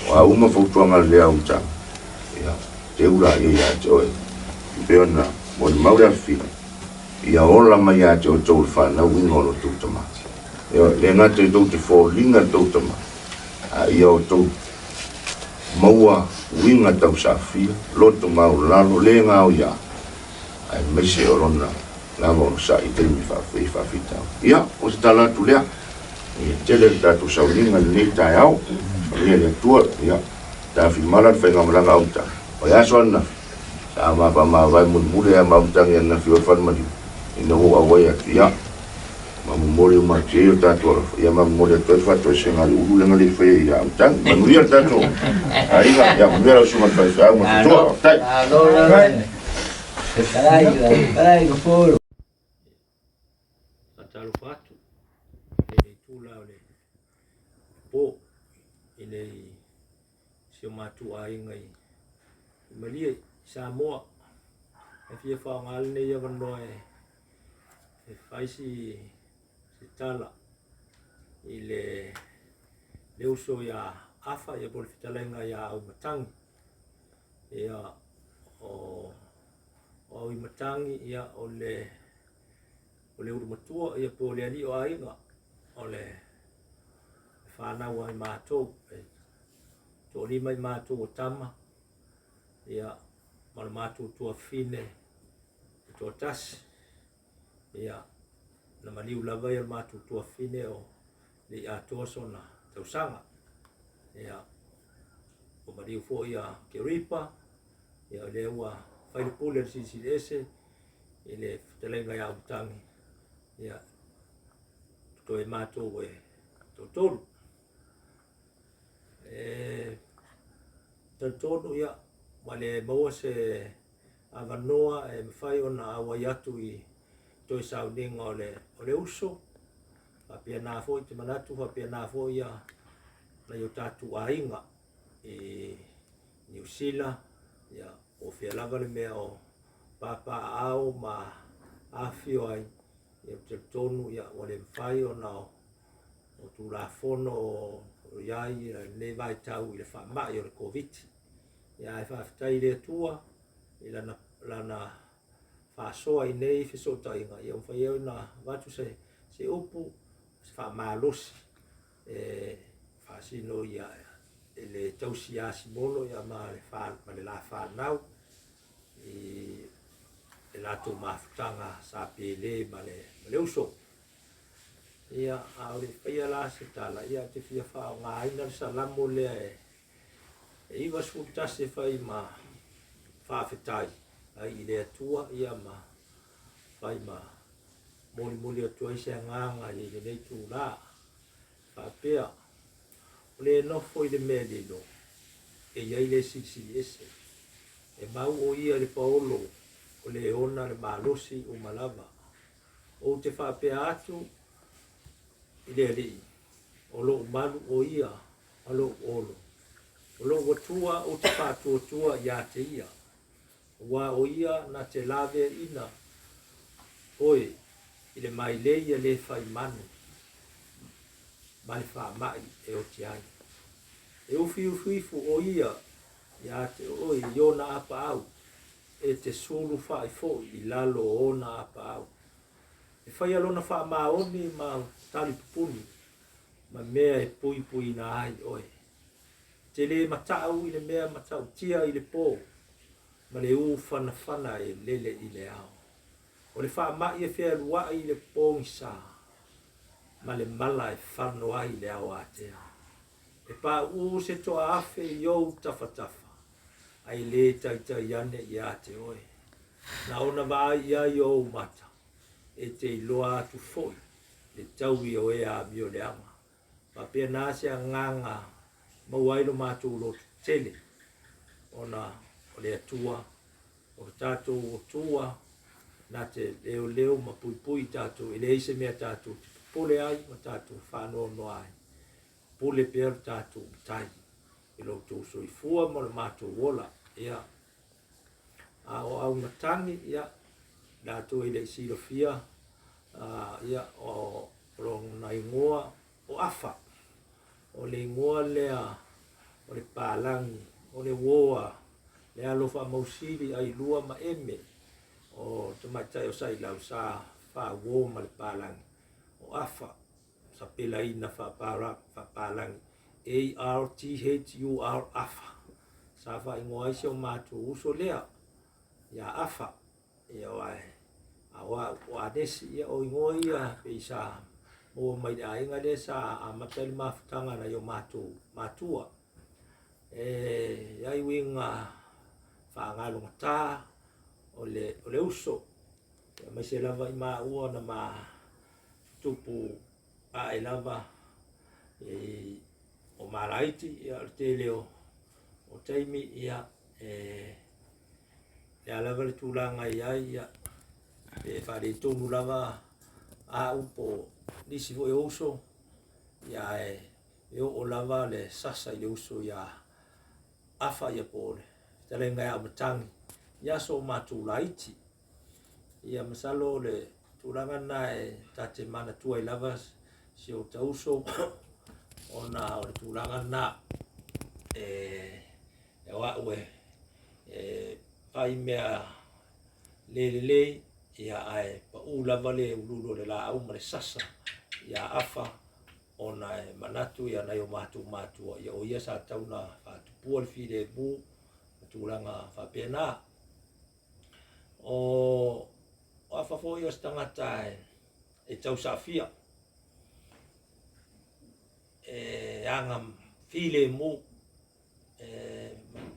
o a uma fautuaga a le autaga, ia, teu laia ia te oe, e pei ona molimau le afifio, ia ola mai ia te outou le fanau uiga o lo outou tama. Ioe, e le gata i tou te foliga le tou tama, a ia outou maua uiga tausafia, loto maualalo, le gaoia, aemaise o lona lava onosai i taimi faafitauli. Ia, o se tala atu lea. Ia tele le tatou sauniga i lenei taeao. Faamanuia le Atua. Ia, tafimala le faigamalaga auta. O le aso ananafi, sa ma faamavae mulimuli ai ma autagi ananafi o le falemaliu, ina ua ou auai atu. Ia, ma momoli uma atu i ai o tatou alofa. Ia, ma momoli atu ai le faatoesega a le ulu lea na le faia ia autagi. Manuia le tatou aiga. Ia, manuia lau susuga i le faifeau ma le faletua. Faafetai. Malo lava. Fetalai, ka folo. Faatalofa atu i lenei itula o le po i nei si o matou aiga i Malie i Samoa. E fia faaaoga lenei avanoa e fai si tala i le uso ia Afa ia po o le fetalaiga ia Auimatagi. Ia, o Auimatagi, ia, o le o le ulu matua, ia po o le alii o aiga, o le fanau ai matou, e toalima i matou o tama, ia, ma le matou tuafafine e toatasi, ia, na maliu lava ia le matou tuafafine o le i atoa sona tausaga. Ia, ua maliu foi ia Keripa, ia o lea ua fai le pule a le Silisili Ese i le fetalaiga ia Aumatangi, ia, totoe matou e toatolu. E talitonu ia, ua le maua se avanoa e mafai ona auai atu i toe sauniga o le uso, faapena foi te manatu, faapena foi ia nai o tatou aiga i Niu Sila, ia, po o fea lava le mea o papaaao ma afifio ai, ia, ou te talitonu, ia, ua le mafai ona o Tulafono o i ai i lenei vaitau i le faamai o le Koviti. Ia, ae faafetai i le Atua i lana, lana faasoa i nei fesootaiga, ia ua mafai ai ona avatu se, se upu, se faamalosi e faasino ia e le tausi ia Simolo ia ma le, fa, ma le la fanau i le latou mafutaga sa pele ma le, ma le uso. Ia, a o le faia la se tala, ia te fia faaaogaina le salamo lea e E 91 e fai ma faafetai ai i le Atua, ia ma fai ma molimoli atu ai se agaga i lenei itula, faapea, O le nofo i le mea lilo, e i ai le Silisili Ese, e mau o ia i le paolo o le ona le malosi uma lava. Ou te faapea atu i le Alii, o lou malu o ia ma lou olo. O lou Atua ou te faatuatua iā te ia, aua o ia na te laveaiina oe i le mailei a le fai manu ma le faamai e oti ai. E ufiufi ifo o ia iā te oe i ona apaau, e te sulufa'i fo'i i lalo o ona apaau. E faia lona faamaoni ma tali pupuni ma mea e puipuiina ai oe. E te lē matau i le mea matautia i le pō, ma le ū fanafana e lele i le ao. O le faama'i e fealua'i i le pogisa, ma le mala e fano ai i le ao ātea. E paʻū se toa afe i ou tafatafa, ae lē taitai ane iā te oe. Na ona vaai i ai o ou mata, e te iloa atu foʻi le taui o ea amio leaga. Faapena se agaga maua ai lo matou loto tele, ona o le Atua, o lo tatou Atua, na te leoleo ma puipui i tatou, e leai se mea tatou te popole ai ma tatou faanoanoa ai. Pule pea lo tatou Matai i lo outou soifua ma lo matou ola. Ia, a o Auimatagi, ia, latou e le i silafia. Ia, o lona igoa o Afa. O le igoa lea o le palagi, o le uo a le alo faamausili Ailua ma Eme o tamaitai o Sailau sa faauo ma le palagi o Afa, sapelaina faapalagi, A-R-T-H-U-R, Afa. Sa faaigoa ai si o matou uso lea ia Afa. Ia aua a o au o Anesi, ia o igoa ia pei sa maua mai le aiga lea sa amata ai le mafutaga a nai o matou matua. E i ai uiga faagalogata o le uso, aemaise lava i maua na ma tupu ae lava i o malaiti, ia o le tele o taimi, ia e le a lava le tulaga e i ai, ia pe faaletonu lava au po o nisi foi o uso, ia ae e oo lava le sasa i le uso ia Afa ia po o le fetalaiga ia Aumatagi i aso o matou laiti. Ia masalo o le tulaga lena e ta te manatua ai lava si o ta uso ona o le tulaga lena e o au e fai mea le lelei, ia ae pau lava le ululu o le laau ma le sasa ia Afa ona e manatu ia nai o matou matua, ia o ia sa tatau ona faatupua le filemu ma tulaga faapena. O Afa foi o se tagata e tausaafia, e aga filemu,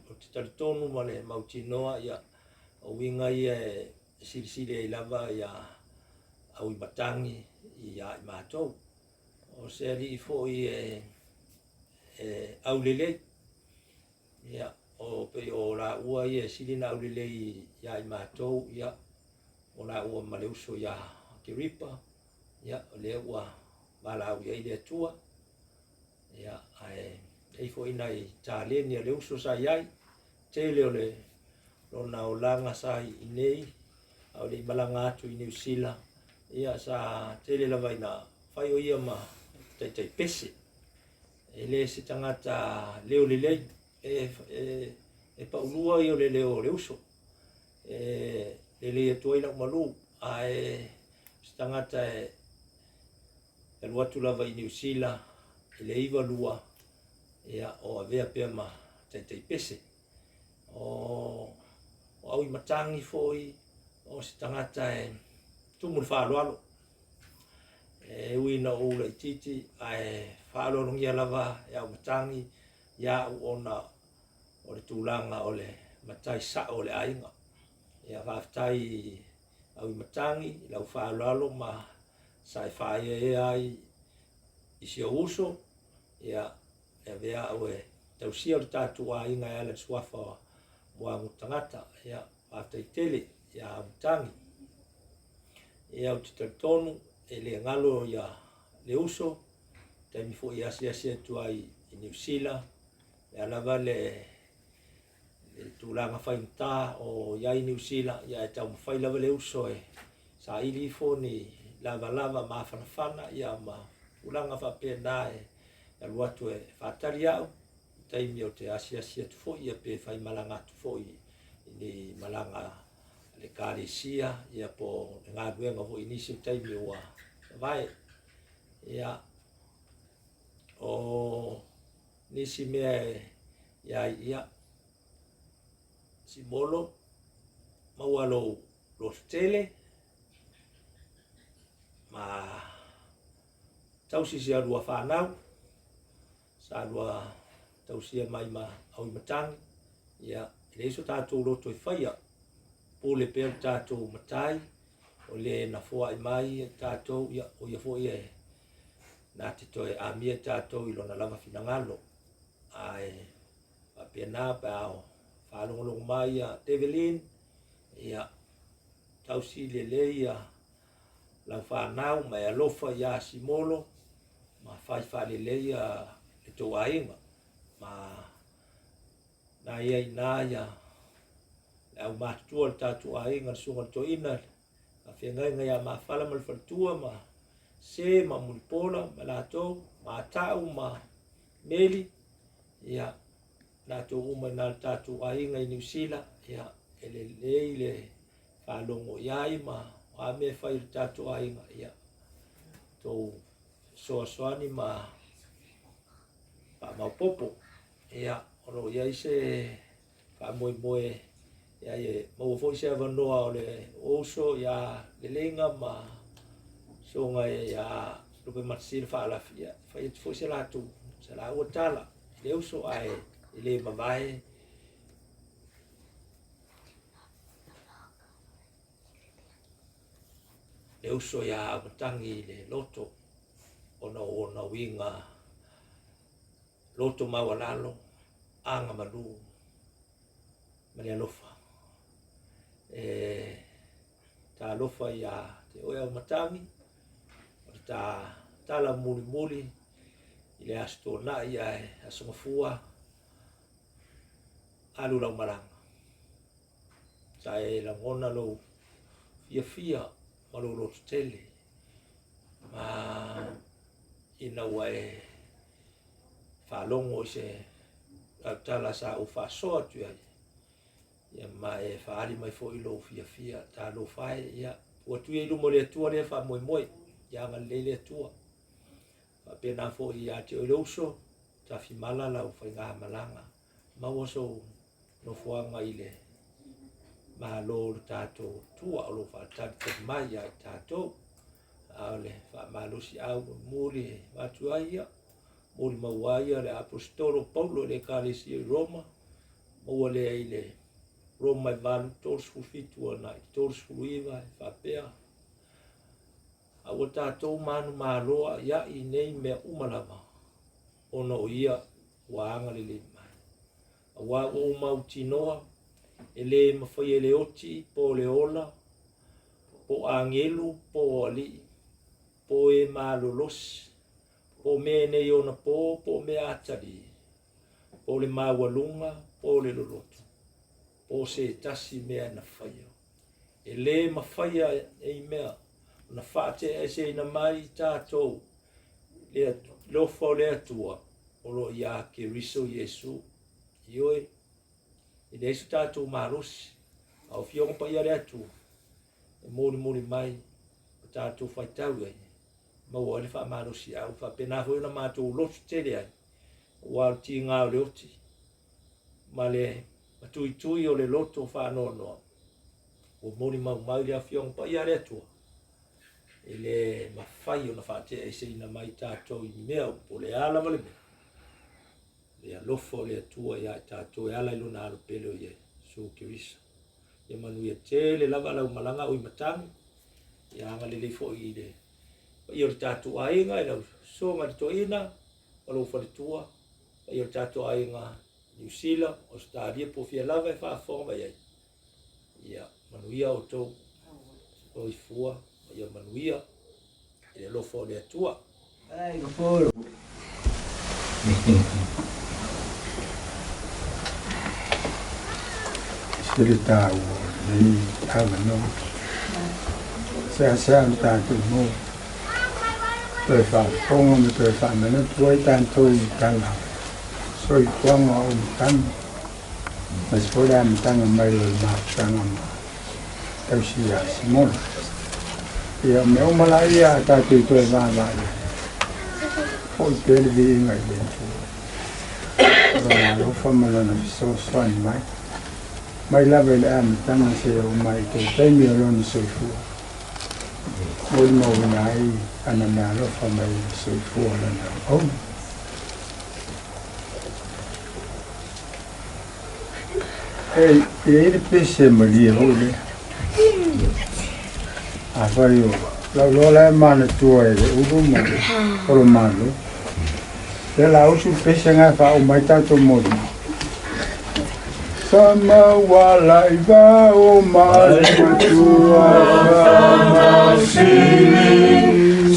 ou te talitonu ma le mautinoa, ia, o uiga ia e silisili ai lava ia Auimatagi ia i matou. O se alii foi e aulelei, ia, o pei o laua ia e sili ona aulelei ia i matou, ia, o laua ma le uso ia Keripa, ia, o lea ua valaau i ai le Atua. Ia, ae i ai foi nai taleni a le uso sa i ai, tele o le lona olaga sa i inei, a o le i malaga atu i Niu Sila, ia sa tele lava ina fai o ia ma taitai pese. E le se tagata leo lelei, e paulua ia o le leo o le uso, e lelei atu ai lau malu, ae se tagata e alu atu lava i Niu Sila i le 92, ia, o avea pea ma taitai pese. O Auimatagi foi, o se tagata e tumu le faaaloalo. E ui ina ou laitiiti, ae faaaloalogia lava e Auimatagi ia au ona o le tulaga o le matai sao o le aiga. Ia, faafetai Auimatagi i lau faaaloalo ma sa e faaeaea ai i si ou uso, ia, e avea au e tausia o le tatou aiga e ala i le suafa o Muagu Tagata. Ia, faafetai tele ia Auimatagi. Ia, ou te talitonu e le galo ia le uso, taimi foi e asiasi atu ai i Niu Sila, lea lava le tulaga faigata o i ai Niu Sila, ia e taumafai lava le uso e saili ifo ni lavalava mafanafana, ia ma tulaga faapena e alu atu e faatali au i taimi o te asiasi atu foi, ia pe fai malaga atu foi i ni malaga a le ekalesia, ia po o le galuega foi i nisi o taimi ua mavae. Ia, o nisi mea e i ai, ia, Simolo, maua lou loto tele ma tausi si a lua fanau, sa lua tausia mai ma Auimatagi, ia, e leai so tatou loto e faia, pule pea le tatou matai, o le na foai mai i tatou, ia, o ia foi e na te toe amia i tatou i lona lava finagalo. Ae faapena pe a o faalogologo mai ia Develin, ia, tausi lelei ia lau fanau ma e alofa ia Simolo ma fai faalelei ia le tou aiga. Ma na ia i ina ia le aumatutua o le tatou aiga, le susuga i le toeaina, Faafeagaiga ia Mafala ma le faletua ma Se ma Mulipola ma latou, ma Atau ma Meli, ia, latou uma i na le tatou aiga i Niu Sila, ia, e lelei le faalogo i ai ma o a mea e fai i le tatou aiga, ia, tou fesoasoani ma faamaopopo. Ia, o lo o i ai se faamoemoe ia e maua foi se avanoa o le uso ia Leleiga ma susuga ia Lupematasila Faalafi, ia fai atu foi se latou se laua tala i le uso ae e le mavae le uso ia Aumatagi i le loto ona o ona uiga loto maualalo, agamalu ma le alofa. E talofa ia te oe Aumatagi, o le ta tala mulimuli i le Aso Toonai ae Aso Gafua, alu lau malaga. Sa e lagona lou fiafia ma lou lototele ma ina ua e faalogo i se autala sa ou faasoa atu ai, ia ma e faaali mai foi lou fiafia, talofa e, ia ua atu ia i luma o le Atua lea faamoemoe, ia agalelei le Atua. Faapena foi ia te oe le uso, tafimala lau faigamalaga, maua sou nofoaga i le Malo o le tatou Atua o lo o faatalitali mai ia i tatou. A o le faamalosiau mulimuli e avatu ai ia, molimau ai ia le Aposetolo Paulo i le Ekalesia i Roma, maua lea i le Roma e 8, 37 agai i le 39 e faapea, A ua tatou manumalo a'ia'i i nei mea uma lava, ona o ia ua agalelei mai. Auā ua ou mautinoa, e lē mafai e le oti po o le ola, po o agelu po o ali'i, po o e malolosi, po o mea e nei ona pō po o mea atalī, po o le maualuga po o le loloto, po o se tasi mea na faia. E lē mafaia nei mea ona faate'aeseina mai i tatou le alofa o le Atua o lo o iā Keriso Iesu. Ioe, e leai so tatou malosi, a o Afioga Paia a le Atua e molimoli mai ma tatou faitau i ai, maua ai le faamalosiau, faapena foi ona matou loto tele ai, aua o le tiga o le oti ma le matuitui o le loto faanoanoa, ua molimau mai le Afioga Paia a le Atua, e le mafai ona faate'aeseina mai tatou i mea po o le a lava le mea, le alofa o le Atua ia i tatou e ala i Lona Alo pele o Iesu Keriso. Ia manuia tele lava lau malaga o i matagi, ia agalelei foi i le paia o le tatou aiga, i lau susuga i le toeaina ma lou faletua, paia o le tatou aiga Niu Sila, Ausetalia po o fea lava e faafofoga mai ai. Ia manuia outou soifua ma ia manuia i le alofa o le Atua. Se le taua o lenei avanoa. Seasea ona tatou maua toe faafofoga ma toe faamanatu ai tatou i tala soifuaga o amataga, aemaise foi le amataga mai o le mafutaga ma tausi ia Simona. Ia, o mea uma la ia a tatou toe vaavaai ai, foi pea le viiga i le Atua, o Lona alofa ma Lona fesoasoani mai, mai lava i le amataga seia oo mai i toe taimi o Lona soifua, molimauina ai ana meaalofa mai le soifua o Lana auauna. E i ai le pese malie foi lea. Afai o lau loa la e manatua e le ulu ma Polomalo, lea la usu le pese na e faauma ai tatou molimau. Sama wala i vao mai matua faamasini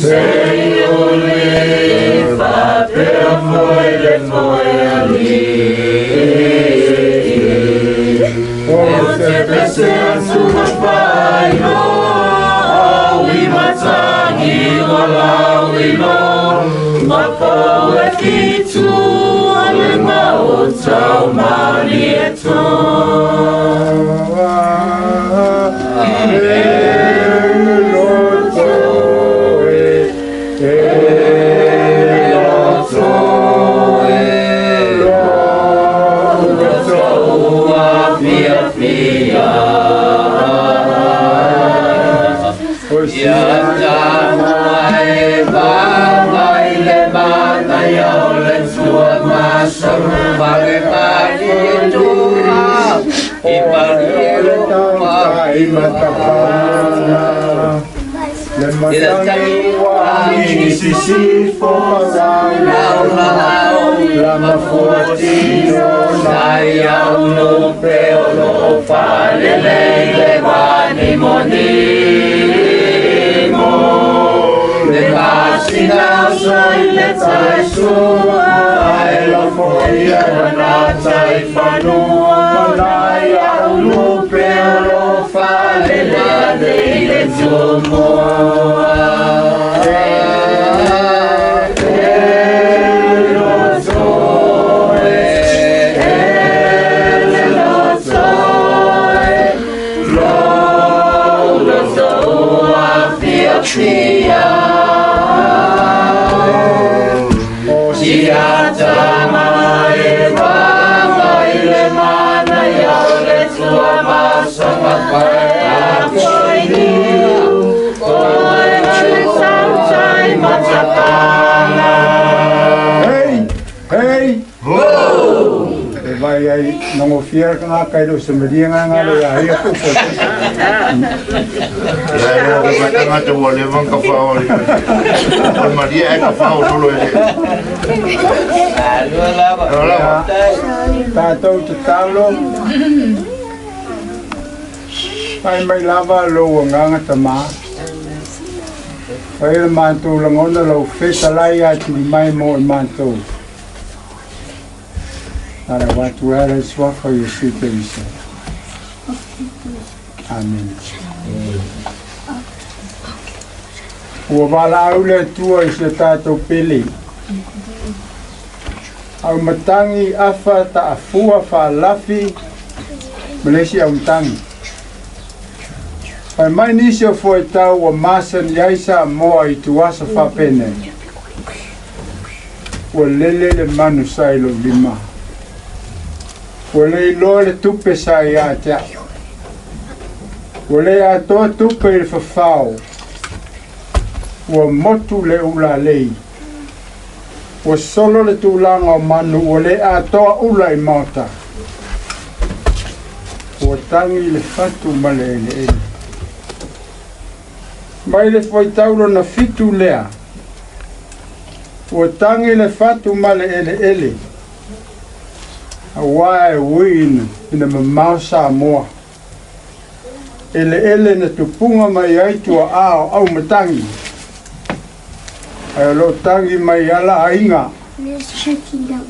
Seio le faapea foi le moe alii. O te pese atu na faailoa. Nagofia ka kai lo se maria nga nga le ai ko ko. Ia e o ka tangata ua leva ona tafao le o le malie ae tafao solo e lava. Tatou tatalo. Fai mai lava lou agaga tamā. Fai le matou lagona lau fetalai atili mai mo i matou. Ara watu ara suafa Iesu Keriso. Amen. Ua valaau le Atua i se tatou pele. Aumatangi afa taafua faalafi ma le isi aumatangi. Fai mai nisi o fuaitau ua masani ai Samoa i tuasa faapenei. Ua lele le manu sa i lou lima. Ua le iloa le tupe sa ia te au. Ua le atoa tupe i le fafao. Ua motu le ulalei. Ua solo le tulaga o manu ua le atoa ula i maota. Ua tagi le fatu ma le eleele. Mai le fuaitau lona fitu lea. Ua tagi le fatu ma le eleele. Auā e ui ina mamao Samoa. Eleele na tupuga mai ai tuaā o Aumatangi. Ae o lo o tagi mai ala aiga,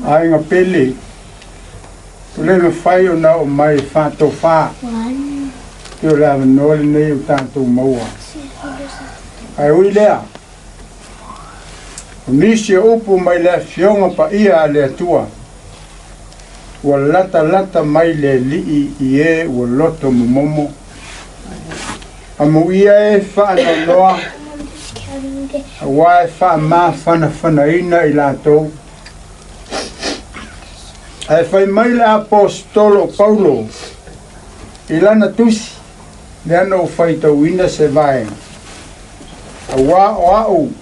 aiga pele. Ua le mafai ona oo mai e faatofā. Pei o le avanoa lenei o tatou maua. Ae ui lea, o nisi o upu mai le Afioga Paia a le Atua, ua latalata mai le Alii i e ua loto momomo. Amuia e faanoanoa, auā e faamafanafanaina i latou. Ae fai mai le Aposetolo o Paulo i lana tusi, lea na ou faitauina se vaega, Auā o a'u,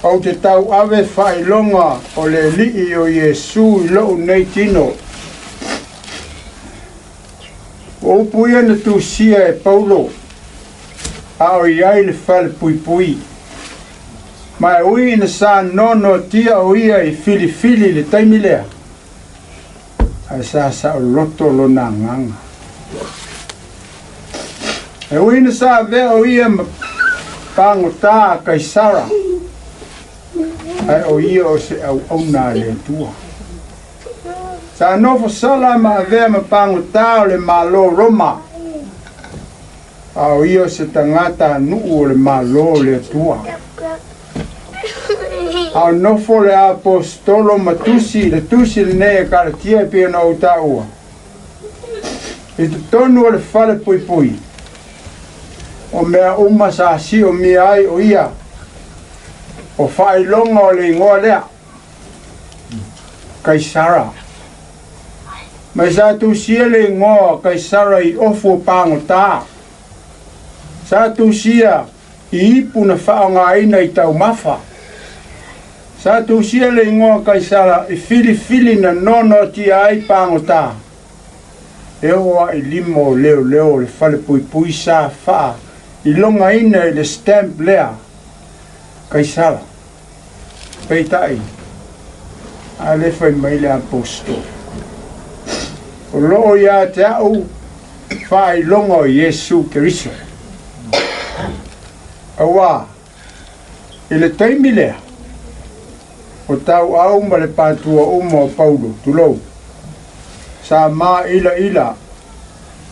ou te tauave faailoga o le Alii o Iesu i lo'u nei tino. Ua upu ia na tusia e Paulo, a o i ai le fale puipui. Ma e ui ina sa noanoatia o ia i filifili i le taimi lea, ae sa saoloto lona agaga. E ui ina sa avea o ia ma pagotā a Kaisara, ae o ia o se auauna a le Atua. Sa nofo sala ma avea ma pagotā o le Malo Roma, a o ia o se tagata nuu o le Malo o le Atua. A o nofo le aposetolo ma tusi le tusi lenei a Kalatia e pei ona ou taua i totonu o le fale puipui. O mea uma sa siomia ai o ia, o faailoga o le igoa lea, Kaisara. Mai sa tusia le igoa o Kaisara i ofu o pagota. Sa tusia i ipu na faaaogaina i taumafa. Sa tusia le igoa Kaisara i filifili na noanoatia ai pagota. E oo a i lima o leoleo o le fale puipui sa faailogaina i le stamp lea, Kaisara. Peitai, a le fai mai le aposetolo, O lo o ia te a'u faailoga o Iesu Keriso. Auā, i le taimi lea, o tauau ma le patua uma o Paulo, tulou, sa māʻilaʻila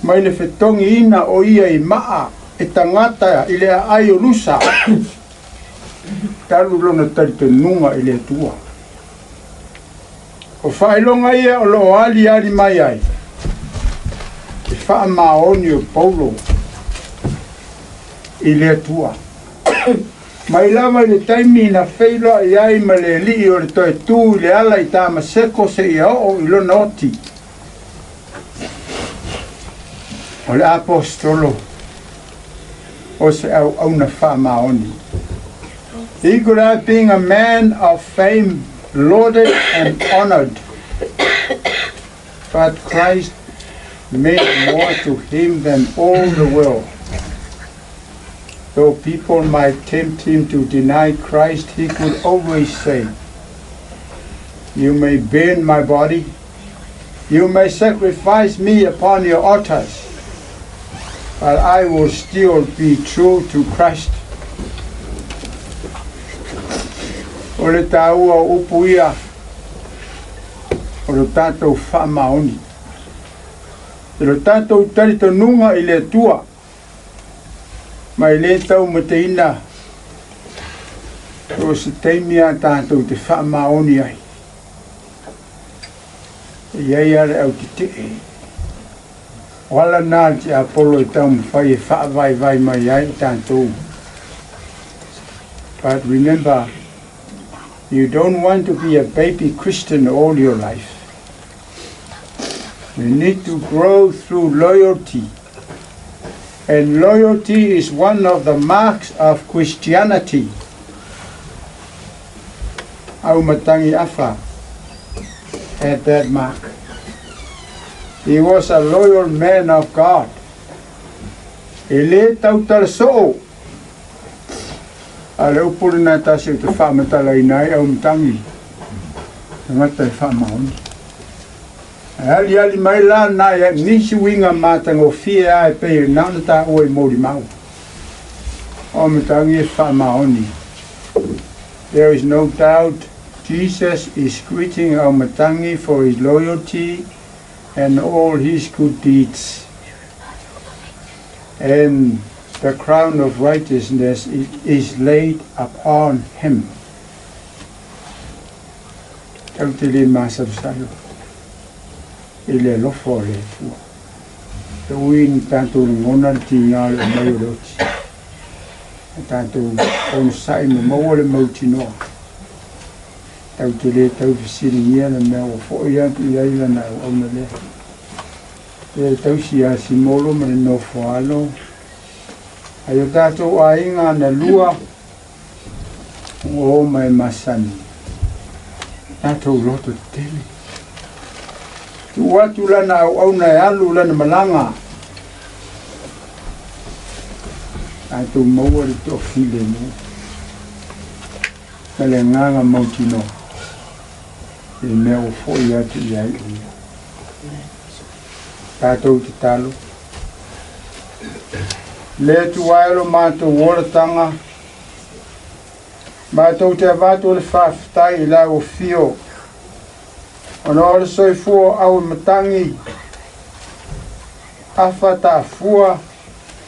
mai le fetogiina o ia i maa e tagata i le aai o Lusa, talu lona talitonuga i le Atua. O faailoga ia o lo o aliali mai ai le faamaoni o Paulo i le Atua. Mai lava i le taimi na feiloai ai ma le Alii o le toe tu i le ala i Tamaseko seia oo i lona oti. O le aposetolo o se auauna faamaoni. He could have been a man of fame, lauded and honored, but Christ meant more to him than all the world. Though people might tempt him to deny Christ, he could always say, You may burn my body, you may sacrifice me upon your altars, but I will still be true to Christ. O le taua o upu ia o lo tatou faamaoni. I lo tatou talitonuga i le Atua, ma e le taumateina so o se taimi a tatou te faamaoni ai. E i ai lava le autetee. O ala na a le tiapolo e taumafai e faavaivai mai ai tatou. But remember, you don't want to be a baby Christian all your life. You need to grow through loyalty. And loyalty is one of the marks of Christianity. Aumatangi Afa had that mark. He was a loyal man of God. E lē tautala soo a le upu lena tasi ou te faamatalaina ai Aumatangi, tagata e faamaoni. E aliali mai la nai nisi uiga matagofie a e pei na ona taua i molimau. O Aumatangi e faamaoni. There is no doubt Jesus is greeting Aumatangi for his loyalty and all his good deeds. And the crown of righteousness is laid upon him. Tatou te le masalosalo i le alofa o le Atua. E ui ni tatou lagona le tiga o le aumai o le oti. A tatou onosai ma maua le mautinoa. Tatou te le tau fesiligia le mea ua foi atu i ai lana auauna lea. E tausi ia Simolo ma le nofo alo ai o tatou aiga na lua o mai masani. Tatou loto tetele. Tuu atu lana auauna e alu lana malaga. Tatou maua le toafilemu ma le agaga mautinoa i le mea ua foi atu i ai o ia. Tatou tatalo. Le Atua e lo matou olataga, matou te avatu le faafetai i lau afio, ona o le soifua o au e matangi, afa taafua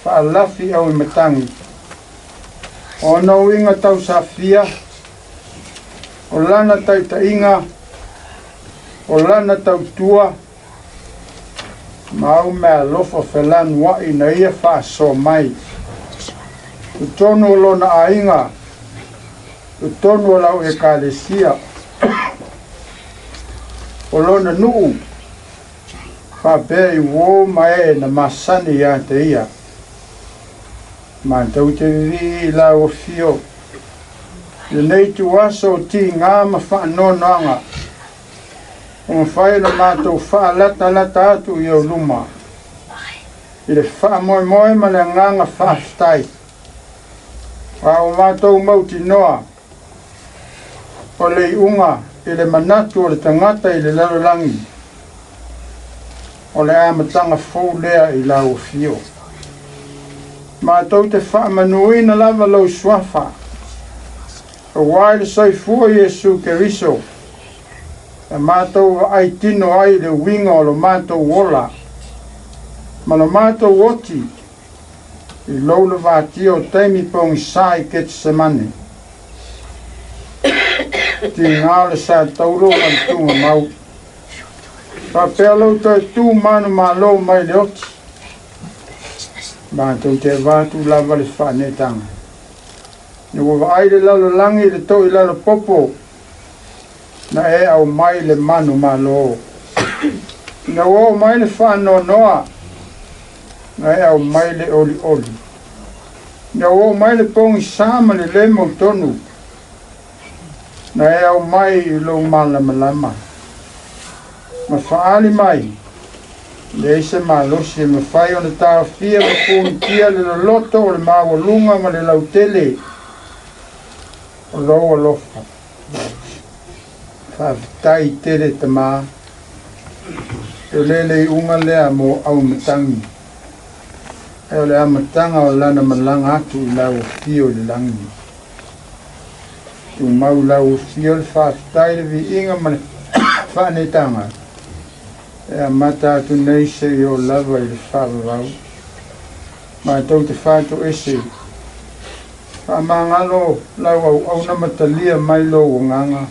faalafi au e matangi. Ona uiga tausafia, O lana taitaiga, o lana tautua, ma au meaalofa felanua'i na ia faasoa mai. Totonu o lona aiga, totonu o lau ekalesia, o lona nuu, faapea i uō ma e na masani ia te ia. Matou te vivii i lau afio i lenei ituaso o tigā ma faanoanoaga, ua mafai ona matou faalatalata atu i ou luma i le faamoemoe ma le agaga faafetai, a ua matou mautinoa o le iuga i le manatu o le tagata i le lalolagi, o le amataga fou lea i lau afio. Matou te faamanuina lava lou suafa, aua i le soifua Iesu Keriso, na matou vaai tino ai i le uiga o lo matou ola ma lo matou oti i lou lavatia o taimi pogisā i Ketsemane. Tigā o le sa taulo ma le tugamau. Faapea lou toe tu manumalo mai le oti. Matou te avatu lava le faaneetaga. Ina ua vaai le lalolagi i le toilalo popo, na e aumai le manumalo. Ina ua oo mai le faanoanoa, na e aumai le olioli. Ina ua oo mai le pogisa ma le lē mautonu, na e aumai i lou malamalama ma faaali mai, e leai se malosi e mafai ona taofia ma punitia le loloto o le maualuga ma le lautele o lou alofa. Faafetai tele Tamā, e le le iuga lea mo Auimatagi, ae o le amataga o lana malaga atu i lau afio i le lagi. Tumau i lau afio le faafetai, le viiga ma le faaneetaga e amata atu nei seia oo lava i le faavavau. Matou te fatoese, faamagalo lau auauna ma talia mai lou agaga.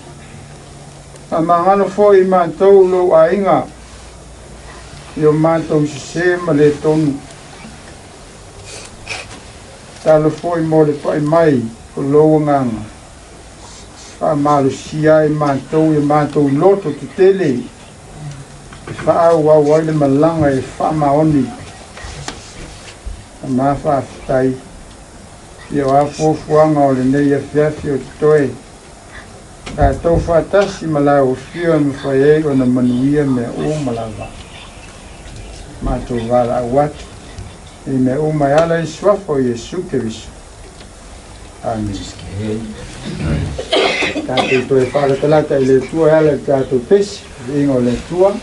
Faamagalo foi i matou lou aiga i o matou sesē ma le tonu. Talo foi mo le pai mai o lou agaga, faamalosia ai matou i o matou loto tetele e faaauau ai le malaga i le faamaoni. Tama faafetai ia o a fuafuaga o lenei afiafi o totoe, tatou faatasi ma lau afio e mafai ai ona manuia mea uma lava. Matou valaau atu i mea uma e ala i le suafa o Iesu Keriso. Amene. Tatou toe faalatalata i le Atua e ala i le tatou pesi, viiga o le Atua.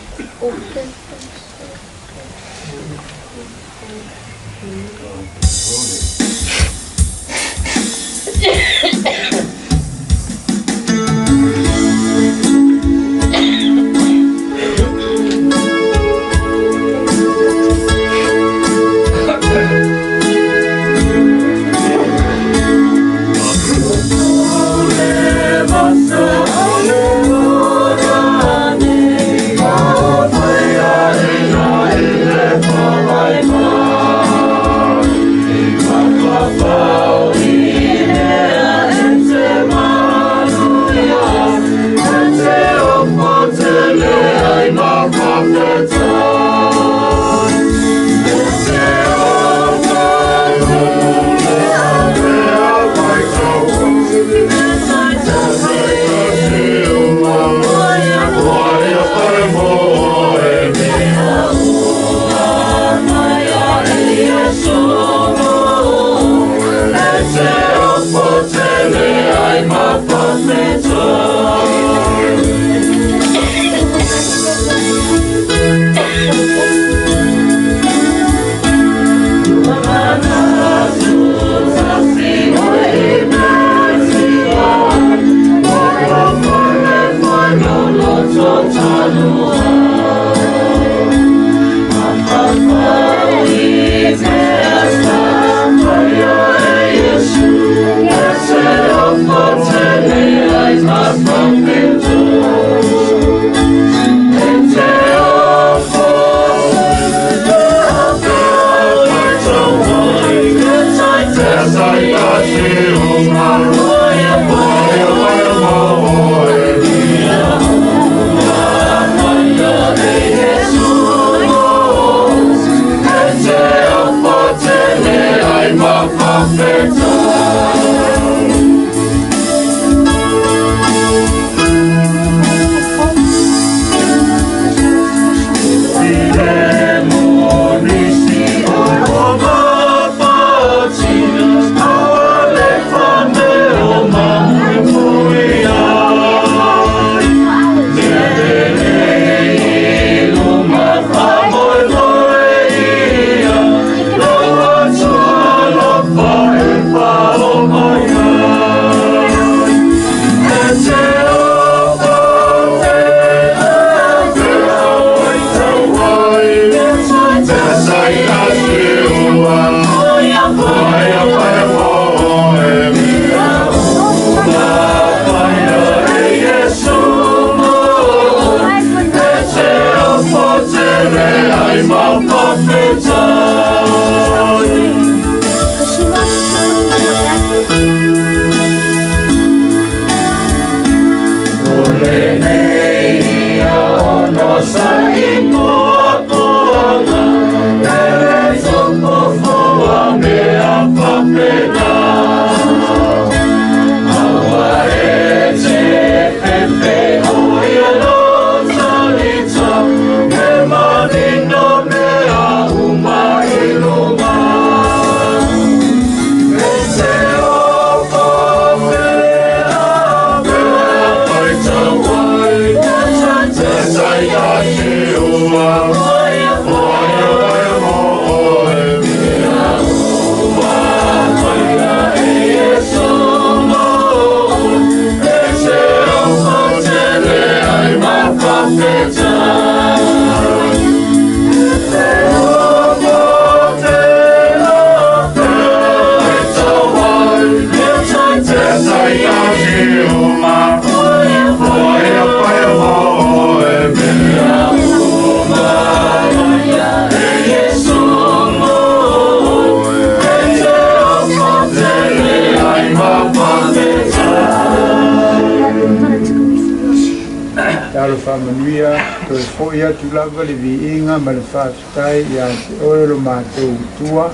Talo faamanuia, toe fo'i atu lava le viiga ma le faafetai iā te oe lo matou Utua,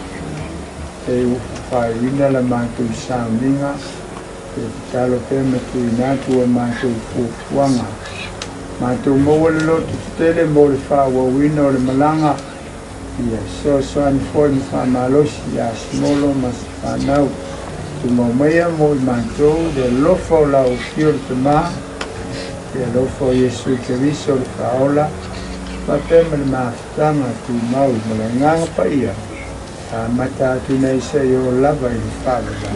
e ua faaiuina la matou sauniga, e tatalo pea ma tuuina atu a matou fuafuaga. Matou maua le loto tetele mo le faaauauina o le malaga, ia fesoasoani foi ma faamalosi iā Smolo ma se fanau. Tumau maia mo i matou le alofa o lau Afio le Tamā, le alofa o Iesu Keriso le Faaola, faapea ma le mafutaga tumau ma le Agaga Paia, amata atu nei seia oo lava i le faavavau.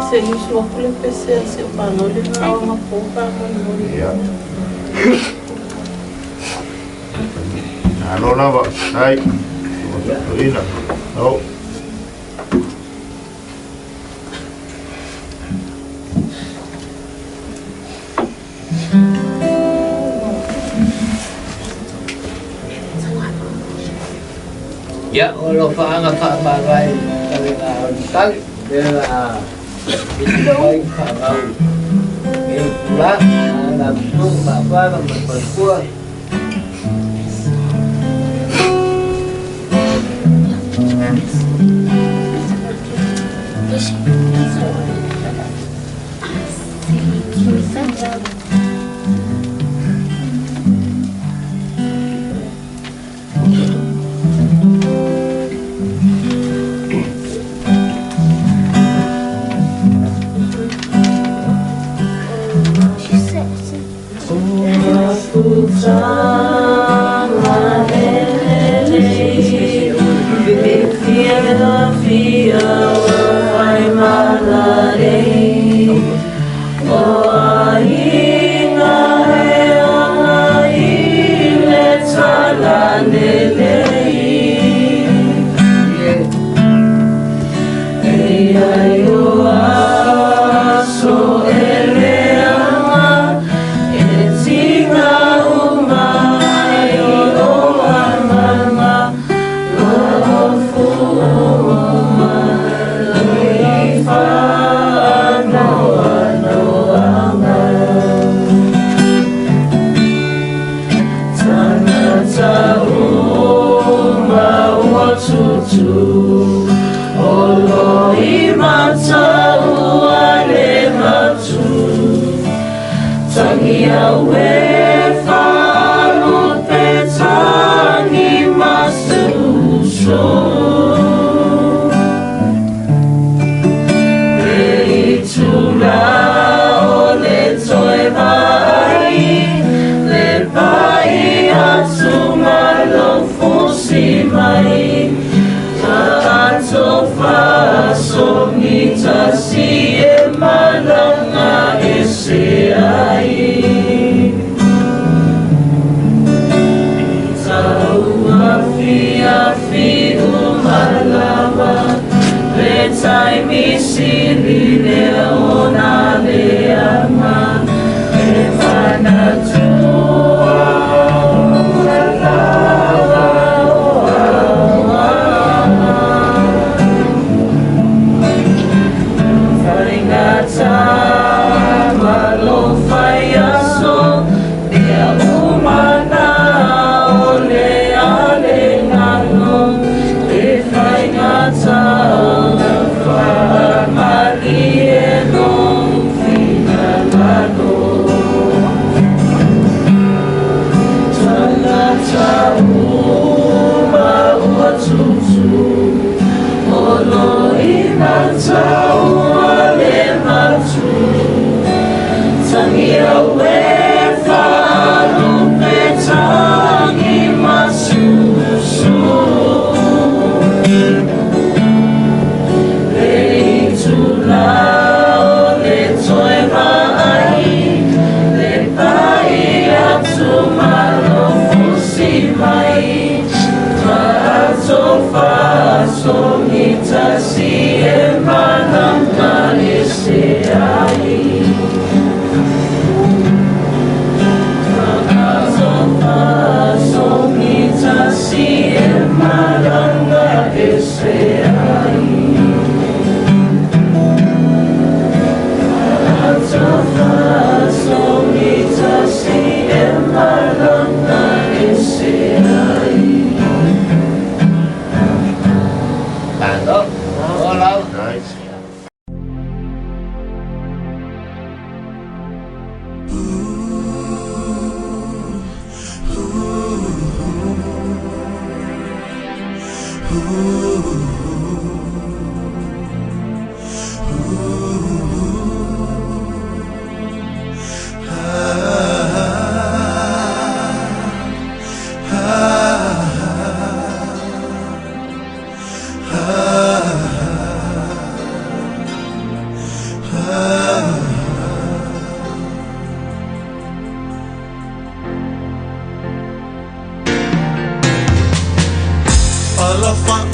Se usu atu le pese a si o whanau le ngā pō mo. Ia. Alo lava, ai. Ina. Oh. Ia, o lo whaanga whaamārai tale ngā tali, pera a iti mai whaangau. E pula, a ngā tunga maapara ma palpua. E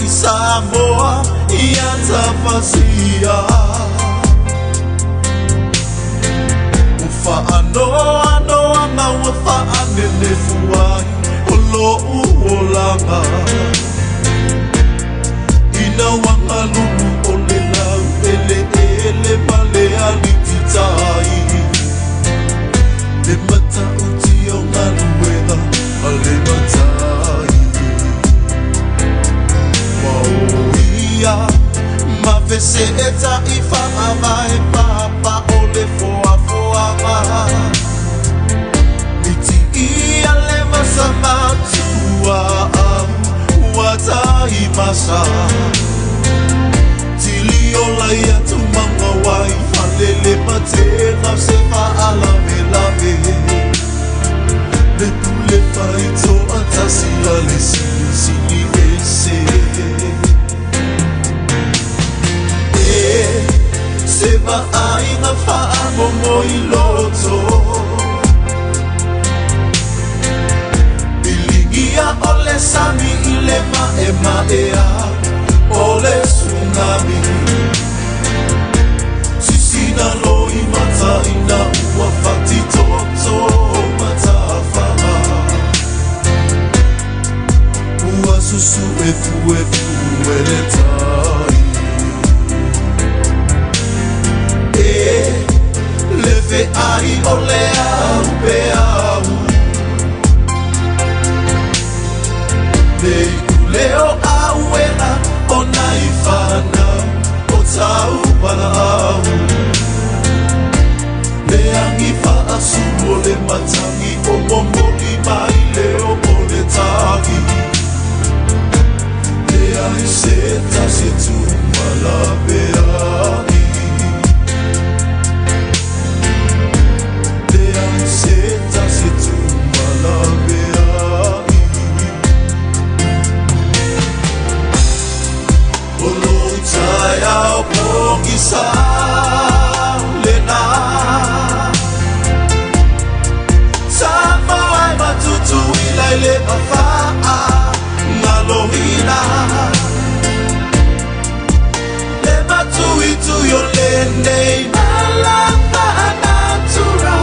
i Samoa ia tafasia. Ua faanoanoaga ua faanenefu ai o lo'u olaga. Ina ua galumu o le laueleele ma le alititai. Le matautia o galuega a le matai. Ua o ia ma fese'eta'i fa'avae papa o le foafoaga. Miti'ia le vasamatua au ua taimasa. Tiliola ia tumaga wai falele matega o se fa'alavelave. Le pule faito'atasi a le silisili ese. E se va'aiga fa'amomoi loto. Piligia o le sami i le ma'ema'ea o le tsunami. Sisina loi mata'ina ua fatitoto matafaga. Ua susu efuefu e le tai. E le fe'ai o le au peau. Le iuleo auena o nai fanau o tauvala'au. Le agi fa'asulu o le matagi o momoli mai leo o le tagi. Le ai se tasi e tumalavea'i. Le ai se tasi e tumalavea'i. O lou taeao pogisa lena. Samoa e matutuila i le mafa'agaloina. Le matuitui o lenei mala fa'anatura.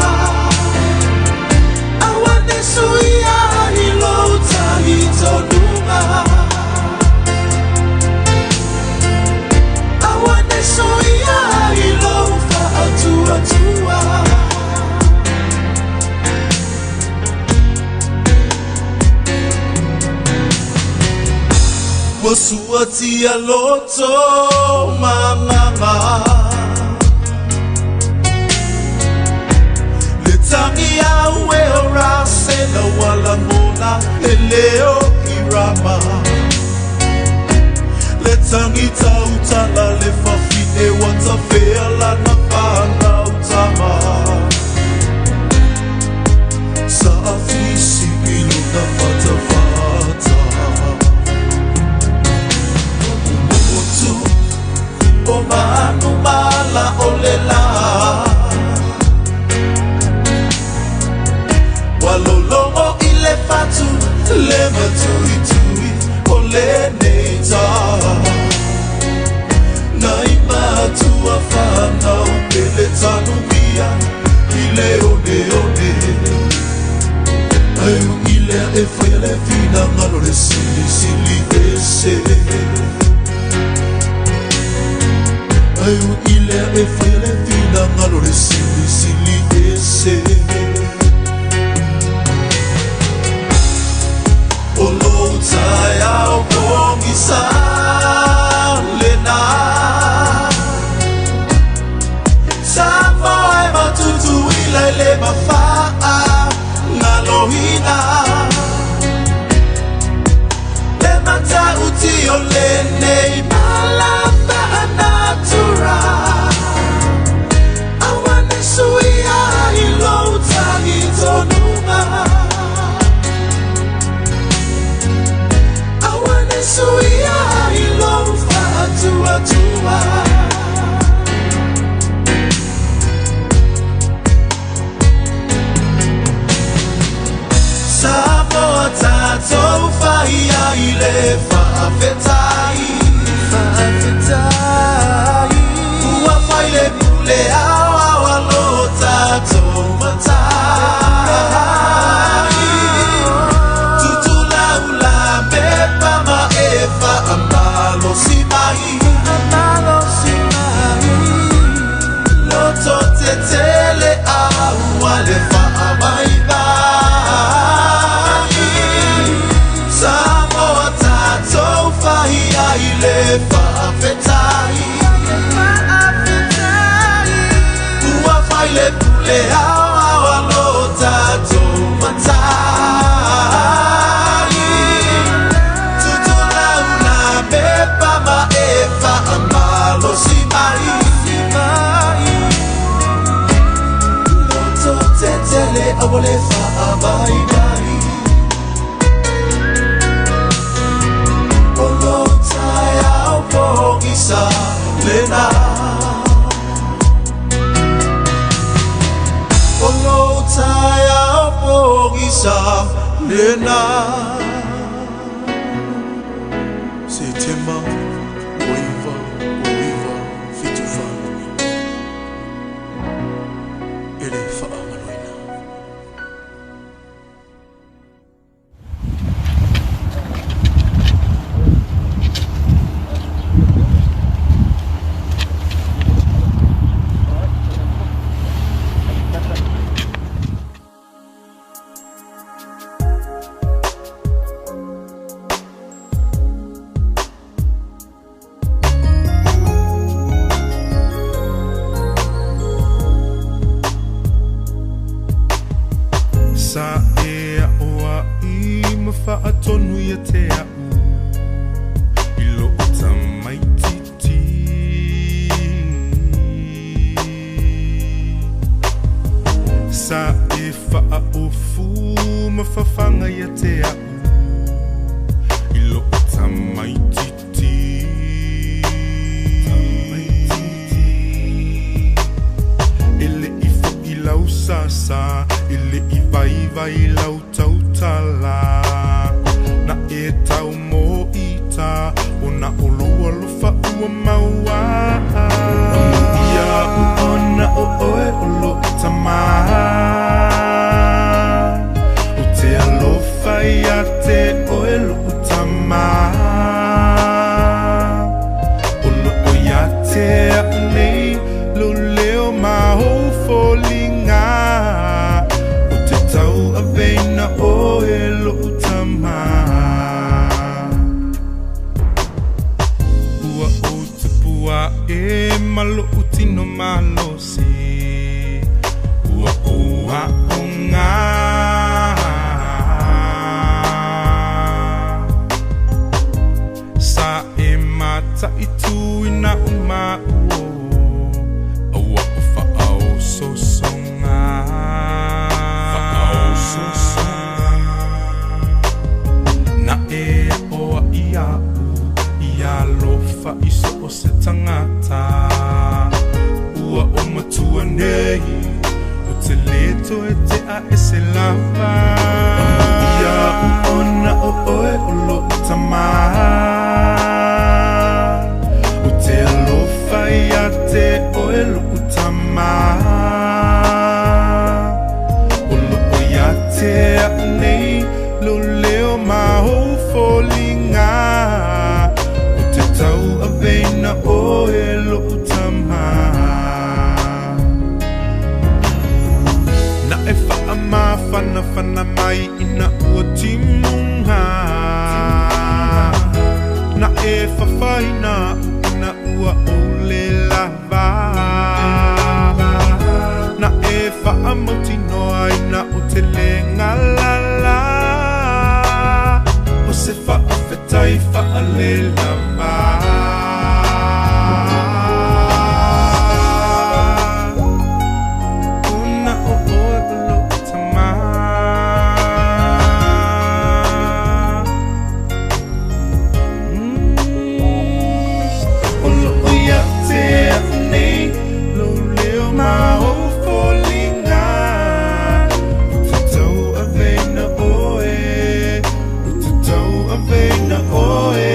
Aua ne suia i lou talitonuga. Aua ne suia i lou fa'atuatua. Ua suatia loto magaga. Le tagi au e o rasela ua lagona e leo i Rama. Le tagi tautala le fafine ua tafea lana fanau tama. Sa'afisi i lona fatafata. Motu o manu mala o le lā. Ua lologo i le fatu le matuitui o lenei tā. Nai matua whanau pele tanumia i le one one. Ai ui lea e whaia le finagalo le silisili ese. Ai ui lea e whaia le finagalo le silisili ese. O lou taeao pogisa lena. Samoa e matutuila i le mafa'agaloina. Le matauti o lenei mala fa'anatura. Aua ne suia i lou talitonuga. Aua ne suia i lou fa'atuatua. Samoa tatou faia i le Faafetai Faafetai Ua fai le pule aoao a lo tatou matai Tutulaula pepa ma e faamalosi mai Faamalosi mai Loto tetele aua le faavaivai Samoa tatou fai ai le faafetai Ua fai le pule aoao a lo tatou matai Tutulaula pepa ma e faamalosi mai Loto tetele aua le faavaivai O lo taeao pogisa lena O lo taeao pogisa lena Setema 1978 E le faamaloina. Sa e a'o a'i ma fa'atonu ia te a'u i lo'u tamaititi Sa e fa'aofu ma fafaga ia te a'u i lo'u tamaititi E le'i fo'i lau sasa e le'i vaivai lau tautala Na e tau mo'ita o na o lou alofa ua maua Ia ona o oe o lo'u tamā O te alofa ia te oe lo'u tamā O lo'o ia te a'u nei lou leo ma ou foliga O te tauaveina oe lo'u tamā Ua ou tupua'e ma lo'u tino malosi Ua ou a'oga Sa e mata'ituina uma'u o Aua o fa'aososoga Fa'aososoga Na e a'o a'i a'u ia alofa i so o se tagata Ua o matua nei O te lē toe te'a e se lava Ia ona o oe o lo'u tamā O te alofa ia te oe lo'u tamā O lo'o ia te a'u nei lou leo ma ou foliga O te tauaveina oe lo'u tamā Na e fa'amafanafana mai ina ua timuga Na e fafaina a'u ina ua ou lē lava Na e fa'amautinoa ina o te lē galala O se fa'afetai fa'alelava Ona o oe o lo'u tamā O lo'o ia te a'u nei lou leo ma ou foliga O te tauaveina oe O te tauaveina oe.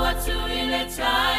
atu i le taeao.